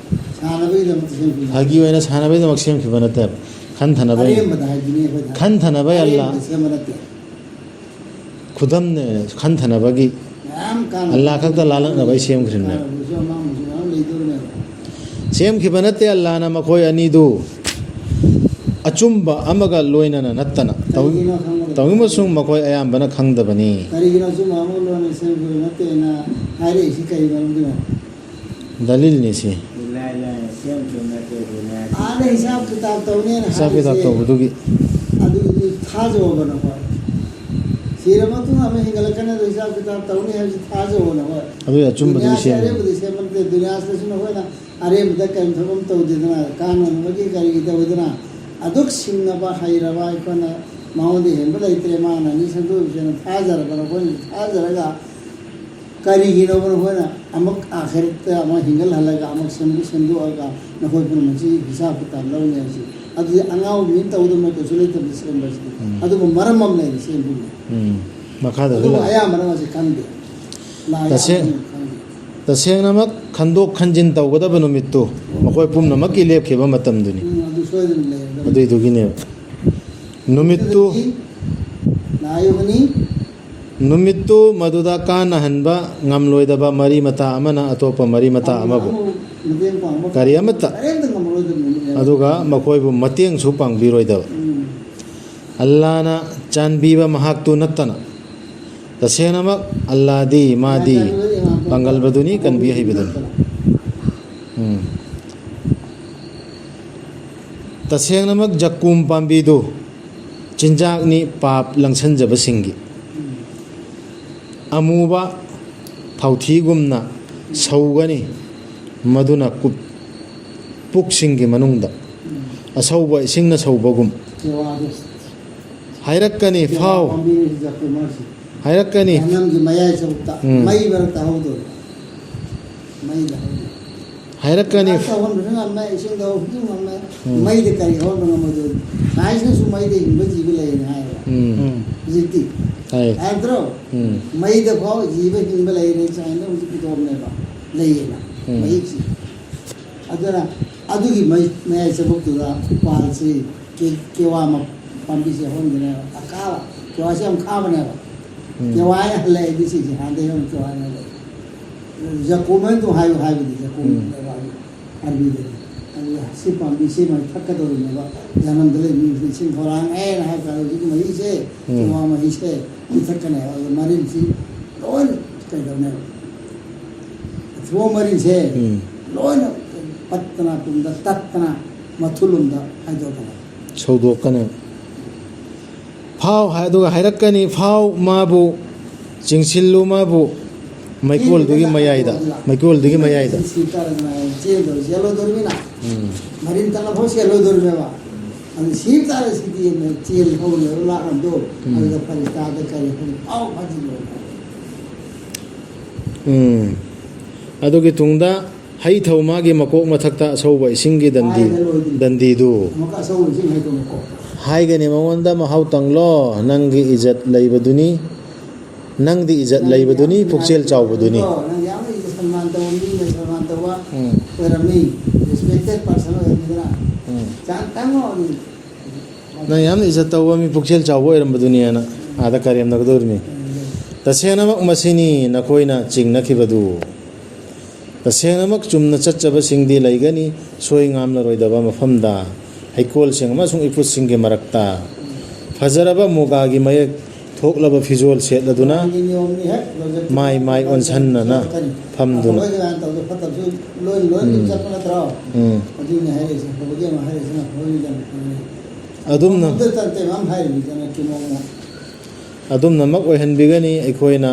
ꯁꯥꯟꯅꯕꯒꯤꯗꯃꯛꯇ ꯁꯦꯝꯈꯤꯕ꯫ ꯐꯥꯒꯤ ꯑꯣꯏꯅ ꯁꯥꯟꯅꯕꯒꯤꯗꯃꯛ ꯁꯦꯝꯈꯤꯕ ꯅꯠꯇꯦꯕ꯫ ꯈꯟꯊꯅꯕ ꯑꯣꯏꯅ꯫ ꯑꯔꯦꯝꯕꯗ ꯍꯥꯏꯗꯨꯅꯤ ꯑꯩꯈꯣꯏꯅ꯫ ꯈꯟꯊꯅꯕ ꯑꯜꯂꯥ꯫ ꯑꯔꯦꯝꯕꯗ ꯁꯦꯝꯕ ꯅꯠꯇꯦ꯫ ꯈꯨꯗꯝꯅꯦ, ꯈꯟꯊꯅꯕꯒꯤ꯫ ꯃꯌꯥꯝ ꯀꯥꯟꯅꯕ ꯑꯜꯂꯥ ꯈꯛꯇ ꯂꯥꯜꯂꯛꯅꯕ ꯑꯩ ꯁꯦꯝꯈ꯭ꯔꯤꯕꯅꯦ꯫ ꯀꯥꯟꯅꯕꯁꯨ ꯑꯃꯥꯡꯕꯁꯨ ꯃꯌꯥꯝ ꯂꯩꯗꯣꯔꯤꯅꯦꯕ꯫ ꯁꯦꯝꯈꯤꯕ ꯅꯠꯇꯦ ꯑꯜꯂꯥꯅ ꯃꯈꯣꯏ ꯑꯅꯤꯗꯨ ꯑꯆꯨꯝꯕ ꯑꯃꯒ ꯂꯣꯏꯅꯅ ꯅꯠꯇꯅ꯫ ꯇꯧ-, ꯀꯔꯤꯒꯤꯅꯣ ꯈꯪꯕꯗ ꯇꯧꯏꯃꯁꯨꯡ ꯃꯈꯣꯏ ꯑꯌꯥꯝꯕꯅ ꯈꯪꯗꯕꯅꯤ꯫ ꯀꯔꯤꯒꯤꯅꯣ ꯑꯆꯨꯝꯕ ꯑꯃꯒ ꯂꯣꯏꯅꯅ ꯁꯦꯝꯈꯤꯕ ꯅꯠꯇꯦꯅ ꯍꯥꯏꯔꯛꯏꯁꯤ ꯀꯔꯤ ꯃꯔꯝꯒꯤꯅꯣ? ꯗꯂꯤꯜꯅꯤ ꯁꯤ꯫ ꯂꯥꯏ ꯂꯥꯏꯅ ꯁꯦꯝꯈꯤꯕ ꯅꯠꯇꯦ ꯑꯗꯨꯅꯦ ꯍꯥꯏꯁꯦ꯫ ꯑꯥꯗ ꯍꯤꯁꯥꯕ ꯀꯤꯇꯥꯕ ꯇꯧꯅꯦꯅ ꯍꯤꯁꯥꯕ ꯀꯤꯇꯥꯕ ꯍꯥꯏꯔꯤꯁꯦ꯫ ꯇꯧꯕꯗꯨꯒꯤ꯫ ꯑꯗꯨꯗꯤ ꯊꯥꯖꯧꯕ ꯅꯈꯣꯏ꯫ ꯁꯤꯔ ꯃꯇꯨꯡ ꯑꯃ ꯍꯦꯟꯒꯠꯂꯛꯀꯅꯤ, ꯑꯗꯣ ꯍꯤꯁꯥꯕ ꯀꯤꯇꯥꯕ ꯇꯧꯅꯤ ꯍꯥꯏꯕꯁꯤ ꯊꯥꯖꯧꯕ ꯅꯈꯣꯏ꯫ ꯑꯗꯨꯒꯤ ꯑꯆꯨꯝꯕꯗꯨꯒꯤ ꯗꯨꯅꯤꯌꯥꯁꯦ ꯁꯦꯝꯕꯅꯤ꯫ ꯑꯔꯦꯝꯕꯗꯤ ꯁꯦꯝꯕ ꯅꯠꯇꯦ꯫ ꯗꯨꯅꯤꯌꯥꯁꯤꯗꯁꯨ ꯅꯈꯣꯏꯅ ꯑꯔꯦꯝꯕꯗ ꯀꯔꯤꯝ ꯊꯕꯛ ꯑꯃ ꯇꯧꯗꯦꯗꯅ, ꯀꯥꯟꯅꯅꯕꯒꯤ ꯀꯔꯤꯒꯤ ꯇꯧꯗꯅ, ꯑꯗꯨꯛ ꯁꯤꯡꯅꯕ ꯍꯩꯔꯕ ꯑꯩꯈꯣꯏꯅ ꯃꯉꯣꯟꯗ ꯍꯦꯟꯕ ꯂꯩꯇ꯭ꯔꯦ, ꯃꯥꯅ ꯑꯅꯤ ꯁꯦꯝꯗꯣꯛꯏꯕꯁꯦꯅ ꯊꯥꯖꯔꯕ ꯅꯈꯣꯏꯅ ꯊꯥꯖꯔꯒ ꯀꯔꯤꯒꯤꯅꯣꯕ ꯅꯈꯣꯏꯅ ꯑꯃꯨꯛ ꯑꯥꯈꯤꯔꯠꯇ ꯑꯃꯨꯛ ꯍꯤꯡꯒꯠꯍꯜꯂꯒ ꯑꯃꯨꯛ ꯁꯦꯝꯗꯣꯛ-, ꯁꯦꯝꯗꯣꯛꯑꯒ ꯅꯈꯣꯏ ꯄꯨꯝꯅꯃꯛꯁꯤ ꯍꯤꯁꯥꯕ ꯀꯤꯇꯥꯕ ꯂꯧꯅꯤ ꯍꯥꯏꯁꯤ? ꯑꯗꯨꯗꯤ ꯑꯉꯥꯎꯕ ꯃꯤꯅ ꯇꯧꯒꯗꯕ ꯅꯠꯇ꯭ꯔꯁꯨ ꯂꯩꯇꯕꯗ ꯁꯦꯝꯕ ꯍꯥꯏꯁꯤꯗꯤ꯫ ꯎꯝ꯫ ꯑꯗꯨꯕꯨ ꯃꯔꯝ ꯑꯃ ꯂꯩꯔꯤ ꯁꯦꯝꯕꯒꯤ꯫ ꯎꯝ꯫ ꯃꯈꯥꯗꯁꯨ ꯑꯗꯨꯕꯨ ꯂꯩ꯫ ꯑꯌꯥꯝꯕꯅ ꯃꯁꯤ ꯈꯪꯗꯦ꯫ ꯂꯥꯏ ꯇꯁꯦꯡ-, ꯌꯥꯝꯕꯅ ꯈꯪꯗꯦ꯫ ꯇꯁꯦꯡꯅꯃꯛ ꯈꯟꯗꯣꯛ ꯈꯟꯖꯤꯟ ꯇꯧꯒꯗꯕ ꯅꯨꯃꯤꯠꯇꯨ ꯃꯈꯣꯏ ꯄꯨꯝꯅꯃꯛꯀꯤ ꯂꯦꯞꯈꯤꯕ ꯃꯇꯝꯗꯨꯅꯤ꯫ ꯎꯝ, ꯑꯗꯨ ꯁꯣꯏꯗꯅ ꯂꯩꯔꯗꯕꯅꯤ꯫ ꯑꯗꯨꯏꯗꯨꯒꯤꯅꯦꯕ꯫ ꯅꯨꯃꯤꯠꯇꯨ ꯂꯥꯏ ꯑꯃꯅꯤ꯫ ꯅꯨꯃꯤꯠꯇꯨ ꯃꯗꯨꯗ ꯀꯥꯟꯅꯍꯟꯕ ꯉꯝꯂꯣꯏꯗꯕ ꯃꯔꯤ ꯃꯇꯥ ꯑꯃꯅ ꯑꯇꯣꯞꯄ ꯃꯔꯤ ꯃꯇꯥ ꯑꯃꯕꯨ ꯑꯃꯕꯨ ꯃꯇꯦꯡ ꯄꯥꯡꯕ ꯀꯔꯤ ꯑꯃꯠꯇ ꯀꯔꯤꯝꯇ ꯉꯝꯃꯔꯣꯏꯗꯕꯅꯤ꯫ ꯑꯗꯨꯒ ꯃꯈꯣꯏꯕꯨ ꯃꯇꯦꯡꯁꯨ ꯄꯥꯡꯕꯤꯔꯣꯏꯗꯕ꯫ ꯎꯝ꯫ ꯑꯜꯂꯥꯅ ꯆꯥꯟꯕꯤꯕ ꯃꯍꯥꯛꯇꯨ ꯅꯠꯇꯅ꯫ ꯇꯁꯦꯡꯅꯃꯛ ꯑꯜꯂꯥꯗꯤ ꯃꯥꯗꯤ ꯄꯥꯡꯒꯜꯕꯗꯨꯅꯤ, ꯀꯟꯕꯤ ꯍꯩꯕꯗꯨꯅꯤ꯫ ꯎꯝ꯫ ꯇꯁꯦꯡꯅꯃꯛ ꯖꯛꯀꯨꯝ ꯄꯥꯝꯕꯤꯗꯨ ꯆꯤꯟꯖꯥꯛꯅꯤ ꯄꯥꯞ ꯂꯪꯁꯟꯖꯕꯁꯤꯡꯒꯤ꯫ ꯑꯃꯨꯕ ꯊꯥꯎꯊꯤꯒꯨꯝꯅ ꯁꯧꯒꯅꯤ, ꯃꯗꯨꯅ ꯀꯨꯞ-, ꯄꯨꯛꯁꯤꯡꯒꯤ ꯃꯅꯨꯡꯗ ꯑꯁꯧꯕ ꯏꯁꯤꯡꯅ ꯁꯧꯕꯒꯨꯝ꯫ ꯍꯥꯏꯔꯛꯀꯅꯤ, ꯐꯥꯎ꯫ ꯍꯥꯏꯔꯛꯀꯅꯤ꯫ ꯖꯍꯟꯅꯝꯒꯤ ꯃꯌꯥꯏ ꯆꯕꯨꯛꯇ ꯎꯝ꯫ ꯃꯩ ꯃꯔꯛꯇ ꯍꯧꯗꯣꯏꯕ꯫ ꯃꯩꯗ ꯍꯧꯗꯣꯏꯕ꯫ ꯍꯥꯏꯔꯛꯀꯅꯤ꯫ ꯆꯥꯛꯇ ꯍꯣꯟꯕꯁꯨ ꯉꯝꯃꯦ, ꯏꯁꯤꯡꯗ ꯍꯣꯟꯕꯁꯨ ꯉꯝꯃꯦ, ꯎꯝ꯫ ꯃꯩꯗ ꯀꯔꯤ ꯍꯣꯟꯕ ꯉꯝꯃꯣꯏꯗꯣꯏꯅꯣ? ꯁꯥꯏꯟꯁꯅꯁꯨ ꯃꯩꯗ ꯍꯤꯡꯕ ꯖꯤꯕ ꯂꯩꯌꯦꯅ ꯍꯥꯏꯌꯦꯕ꯫ ꯎꯝ꯫ ꯎꯝ꯫ ꯍꯧꯖꯤꯛꯇꯤ꯫ ꯍꯥꯏ꯫ ꯍꯥꯏꯗ꯭ꯔꯣ? ꯎꯝ꯫ ꯃꯩꯗ ꯐꯥꯎ ꯖꯤꯕ ꯍꯤꯡꯕ ꯂꯩꯔꯦ, ꯁꯥꯏꯟꯁꯅ ꯍꯧꯖꯤꯛ ꯄꯨꯊꯣꯛꯑꯕꯅꯦꯕ꯫ ꯂꯩꯌꯦꯅ꯫ ꯎꯝ꯫ ꯃꯍꯤꯛꯁꯤ꯫ ꯑꯗꯨꯅ ꯑꯗꯨꯒꯤ ꯃꯩ-, ꯃꯌꯥꯏ ꯆꯕꯨꯛꯇꯨꯗ ꯎꯄꯥꯜꯁꯤ ꯀꯦ-, ꯀꯦꯋꯥ ꯃ-, ꯄꯥꯝꯕꯤꯁꯦ ꯍꯧꯔꯝꯗꯣꯏꯅꯦꯕ꯫ ꯑꯀꯥꯕ, ꯀꯦꯋꯥꯁꯦ ꯌꯥꯝ ꯈꯥꯕꯅꯦꯕ꯫ ꯎꯝ꯫ ꯀꯦꯋꯥ ꯍꯥꯏꯅ ꯍꯜꯂꯛꯑꯦ, ꯑꯗꯨ ꯁꯤꯁꯦ ꯍꯥꯟꯅꯗꯒꯤ ꯍꯧꯅ ꯀꯦꯋꯥ ꯍꯥꯏꯅ ꯍꯜꯂꯛꯑꯦ꯫ ꯖꯀꯣꯝ ꯍꯥꯏꯅ ꯑꯗꯨꯝ ꯍꯥꯏꯌꯨ ꯍꯥꯏꯕꯗꯤ ꯖꯀꯣꯝ ꯎꯝ꯫ ꯂꯩꯕꯥꯛꯀꯤ ꯑꯥꯔꯕꯤꯗꯗꯤ꯫ ꯑꯗꯨꯒ ꯁꯤ ꯄꯥꯝꯕꯤꯁꯤ ꯃꯩ ꯊꯛꯀꯗꯧꯔꯤꯅꯦꯕ꯫ ꯖꯅꯝꯗ ꯂꯩꯕ ꯃꯤꯁꯤꯡ ꯈꯧꯔꯥꯡꯉꯦꯅ ꯍꯥꯏꯕ ꯀꯥꯟꯗ ꯍꯧꯖꯤꯛꯀꯤ ꯃꯍꯤꯁꯦ, ꯎꯝ꯫ ꯀꯦꯋꯥ ꯃꯍꯤꯁꯦ ꯄꯤꯊꯛꯀꯅꯦꯕ꯫ ꯑꯗꯨ ꯃꯔꯤꯜꯁꯤ ꯂꯣꯏꯅ ꯀꯩꯗꯧꯅꯦꯕ? ꯑꯊꯤꯕꯣꯡ ꯃꯔꯤꯜꯁꯦ ꯎꯝ꯫ ꯂꯣꯏꯅ ꯄꯠꯇꯅ ꯄꯨꯝꯗ ꯇꯠꯇꯅ ꯃꯊꯨꯜ ꯂꯣꯝꯗ ꯍꯥꯏꯗꯣꯛꯀꯅꯦꯕ꯫ ꯁꯧꯗꯣꯛꯀꯅꯦꯕ꯫ ꯐꯥꯎ ꯍꯥꯏ-, ꯑꯗꯨꯒ ꯍꯥꯏꯔꯛꯀꯅꯤ, "ꯐꯥꯎ ꯃꯥꯕꯨ, ꯆꯤꯡꯁꯤꯜꯂꯨ ꯃꯥꯕꯨ ꯃꯩꯀꯣꯜꯗꯨꯒꯤ ꯃꯌꯥꯏꯗ, ꯃꯩꯀꯣꯜꯗꯨꯒꯤ ꯃꯌꯥꯏꯗ"꯫ ꯁꯤ ꯇꯥꯔꯗꯅ ꯆꯦꯟꯗꯧ-, ꯆꯦꯜꯂꯣꯏꯗꯧꯔꯤꯃꯤꯅ꯫ ꯎꯝ꯫ ꯃꯔꯤꯜ ꯇꯠꯂꯐꯥꯎ ꯆꯦꯜꯂꯣꯏꯗꯧꯔꯤꯃꯦꯕ꯫ ꯑꯗꯨ ꯁꯤ ꯇꯥꯔꯦ ꯁꯤꯗꯤ ꯆꯦꯜ ꯍꯧꯔꯦꯕ ꯂꯥꯛꯂꯝꯗꯣ꯫ ꯎꯝ꯫ ꯑꯗꯨꯗ ꯐꯔꯤꯁꯇꯥꯗ ꯀꯔꯤ ꯍꯥꯏ? ꯐꯥꯎ ꯐꯥꯖꯤꯜꯂꯣ꯫ ꯎꯝ꯫ ꯑꯗꯨꯒꯤ ꯇꯨꯡꯗ ꯍꯩꯊꯧ ꯃꯥꯒꯤ ꯃꯀꯣꯛ ꯃꯊꯛꯇ ꯑꯁꯧꯕ ꯏꯁꯤꯡꯒꯤ ꯗꯟꯗꯤ, ꯍꯥꯏꯔꯒ ꯂꯣꯏꯗ꯭ꯔꯤ꯫ ꯗꯟꯗꯤꯗꯨ꯫ ꯑꯃꯨꯛꯀ ꯑꯁꯧꯕ ꯏꯁꯤꯡ ꯍꯩꯊꯧ ꯃꯀꯣꯛ꯫ ꯍꯥꯏꯒꯅꯤ ꯃꯉꯣꯟꯗ, "ꯃꯍꯥꯎ ꯇꯪꯂꯣ, ꯅꯪꯒꯤ ꯏꯖꯠ ꯂꯩꯕꯗꯨꯅꯤ, ꯅꯪꯗꯤ ꯏꯖꯠ ꯅꯪ ꯂꯩꯕꯗꯨꯅꯤ, ꯌꯥꯝꯅ ꯄꯨꯛꯆꯦꯜ ꯆꯥꯎꯕꯗꯨꯅꯤ"꯫ ꯅꯪ ꯌꯥꯝꯅ ꯏꯖꯠ ꯁꯟꯃꯥꯟ ꯇꯧꯕ, ꯃꯤꯅ ꯁꯟꯃꯥꯟ ꯇꯧꯕ ꯎꯝ꯫ ꯑꯣꯏꯔꯝꯃꯤ꯫ Respected person ꯑꯣꯏꯔꯝꯃꯤꯗꯅ꯫ ꯎꯝ꯫ ꯆꯥꯡ ꯇꯪꯉꯣ꯫ ꯅꯪ ꯌꯥꯝꯅ ꯏꯖꯠ ꯇꯧꯕ ꯃꯤ, ꯄꯨꯛꯆꯦꯜ ꯆꯥꯎꯕ ꯑꯣꯏꯔꯝꯕꯗꯨꯅꯤꯅ ꯑꯥꯗ ꯀꯔꯦꯝꯅꯒꯗꯧꯔꯤꯃꯤ꯫ ꯇꯁꯦꯡꯅꯃꯛ ꯃꯁꯤꯅꯤ ꯅꯈꯣꯏꯅ ꯆꯤꯡꯅꯈꯤꯕꯗꯨ꯫ ꯇꯁꯦꯡꯅꯃꯛ ꯆꯨꯝꯅ ꯆꯠꯆꯕꯁꯤꯡꯗꯤ ꯂꯩꯒꯅꯤ ꯁꯣꯏ ꯉꯥꯝꯂꯔꯣꯏꯗꯕ ꯃꯐꯝꯗ, ꯍꯩꯀꯣꯜꯁꯤꯡ ꯑꯃꯁꯨꯡ ꯏꯐꯨꯠꯁꯤꯡꯒꯤ ꯃꯔꯛꯇ꯫ ꯐꯖꯔꯕ ꯃꯨꯒꯥꯒꯤ ꯃꯌꯦꯛ ꯊꯣꯛꯂꯕ ꯐꯤꯖꯣꯜ ꯁꯦꯠꯂꯗꯨꯅ, ꯃꯥꯏ ꯃꯥꯏ ꯑꯣꯟꯁꯟꯅꯅ ꯐꯝꯗꯨꯅ꯫ ꯑꯐꯕ ꯀꯌꯥ ꯇꯧꯗ ꯐꯠꯇꯕꯁꯨ ꯂꯣꯏ ꯂꯣꯏ ꯑꯗꯨꯝ ꯎꯝ꯫ ꯆꯠꯄ ꯅꯠꯇ꯭ꯔꯣ? ꯎꯝ꯫ ꯑꯗꯨꯅꯤ ꯍꯥꯏꯔꯛꯏꯁꯦ꯫ ꯑꯐꯕꯒꯤ ꯑꯃ ꯍꯥꯏꯔꯛꯏꯁꯤꯅ ꯑꯐꯕꯒꯤ ꯑꯃ ꯍꯥꯏꯔꯛꯏꯁꯦ꯫ ꯑꯗꯨꯝꯅ ꯑꯗꯨ ꯇꯟꯇꯦ ꯃꯌꯥꯝ ꯍꯥꯏꯔꯤꯕꯅꯤꯗꯅ ꯀꯤꯃꯣꯃꯣ꯫ ꯑꯗꯨꯝꯅꯃꯛ ꯑꯣꯏꯍꯟꯕꯤꯒꯅꯤ ꯑꯩꯈꯣꯏꯅ,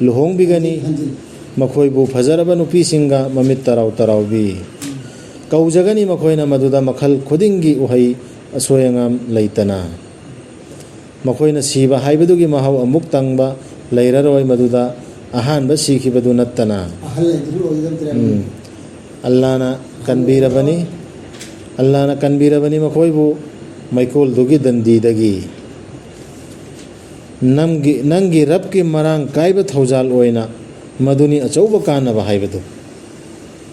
ꯂꯨꯍꯣꯡꯕꯤꯒꯅꯤ ꯍꯟꯖꯤꯟ, ꯍꯟꯖꯤꯟ꯫ ꯃꯈꯣꯏꯕꯨ ꯐꯖꯔꯕ ꯅꯨꯄꯤꯁꯤꯡꯒ ꯃꯃꯤꯠ ꯇꯔꯥꯎ ꯇꯔꯥꯎꯕꯤ꯫ ꯎꯝ꯫ ꯀꯧꯖꯒꯅꯤ ꯃꯈꯣꯏꯅ ꯃꯗꯨꯗ ꯃꯈꯜ ꯈꯨꯗꯤꯡꯒꯤ ꯎꯍꯩ ꯑꯁꯣꯏ ꯑꯉꯥꯝ ꯂꯩꯇꯅ꯫ ꯃꯈꯣꯏꯅ ꯁꯤꯕ ꯍꯥꯏꯕꯗꯨꯒꯤ ꯃꯍꯥꯎ ꯑꯃꯨꯛ ꯇꯪꯕ ꯂꯩꯔꯔꯣꯏ, ꯃꯗꯨꯗ ꯑꯍꯥꯟꯕ ꯁꯤꯈꯤꯕꯗꯨ ꯅꯠꯇꯅ꯫ ꯑꯍꯜ ꯂꯩꯕꯗꯨ ꯑꯣꯏꯒꯗꯕꯗ꯭ꯔꯦ꯫ ꯎꯝ꯫ ꯑꯜꯂꯥꯅ ꯀꯟꯕꯤꯔꯕꯅꯤ꯫ ꯑꯜꯂꯥꯅ ꯀꯟꯕꯤꯔꯕꯅꯤ ꯃꯈꯣꯏꯕꯨ ꯃꯩꯀꯣꯜꯗꯨꯒꯤ ꯗꯟꯗꯤꯗꯒꯤ꯫ ꯅꯪꯒꯤ, ꯅꯪꯒꯤ ꯔꯕꯀꯤ ꯃꯔꯥꯡ ꯀꯥꯏꯕ ꯊꯧꯖꯥꯜ ꯑꯣꯏꯅ ꯃꯗꯨꯅꯤ ꯑꯆꯧꯕ ꯀꯥꯟꯅꯕ ꯍꯥꯏꯕꯗꯨ꯫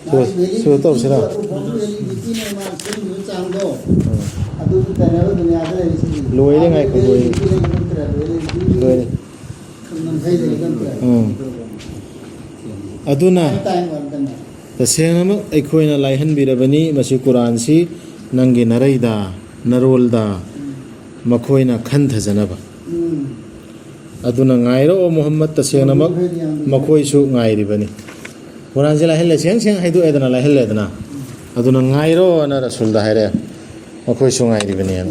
ꯁꯨ, ꯁꯨ ꯇꯧꯁꯤꯔꯥ? ꯂꯣꯏꯔꯦ, ꯉꯥꯏꯈꯣ, ꯂꯣꯏꯔꯦ꯫ ꯂꯣꯏꯔꯦ꯫ ꯎꯝ꯫ ꯑꯗꯨꯅ ꯇꯁꯦꯡꯅꯃꯛ ꯑꯩꯈꯣꯏꯅ ꯂꯥꯏꯍꯟꯕꯤꯔꯕꯅꯤ ꯃꯁꯤ ꯀꯨꯔꯥꯟꯁꯤ ꯅꯪꯒꯤ ꯅꯔꯩꯗ, ꯅꯔꯣꯜꯗ ꯃꯈꯣꯏꯅ ꯈꯟꯊꯖꯅꯕ꯫ ꯑꯗꯨꯅ ꯉꯥꯏꯔꯛꯑꯣ ꯃꯨꯍꯝꯃꯗ, ꯇꯁꯦꯡꯅꯃꯛ ꯃꯈꯣꯏꯁꯨ ꯉꯥꯏꯔꯤꯕꯅꯤ꯫ ꯀꯨꯔꯥꯟꯁꯦ ꯂꯥꯏꯍꯜꯂꯦ, ꯁꯦꯡ ꯁꯦꯡ ꯍꯥꯏꯗꯣꯛꯑꯦꯗꯅ, ꯂꯥꯏꯍꯜꯂꯦꯗꯅ꯫ ꯑꯗꯨꯅ ꯉꯥꯏꯔꯣꯅ ꯔꯁꯨꯜꯗ ꯍꯥꯏꯔꯛꯑꯦ, ꯃꯈꯣꯏꯁꯨ ꯉꯥꯏꯔꯤꯕꯅꯦꯅ꯫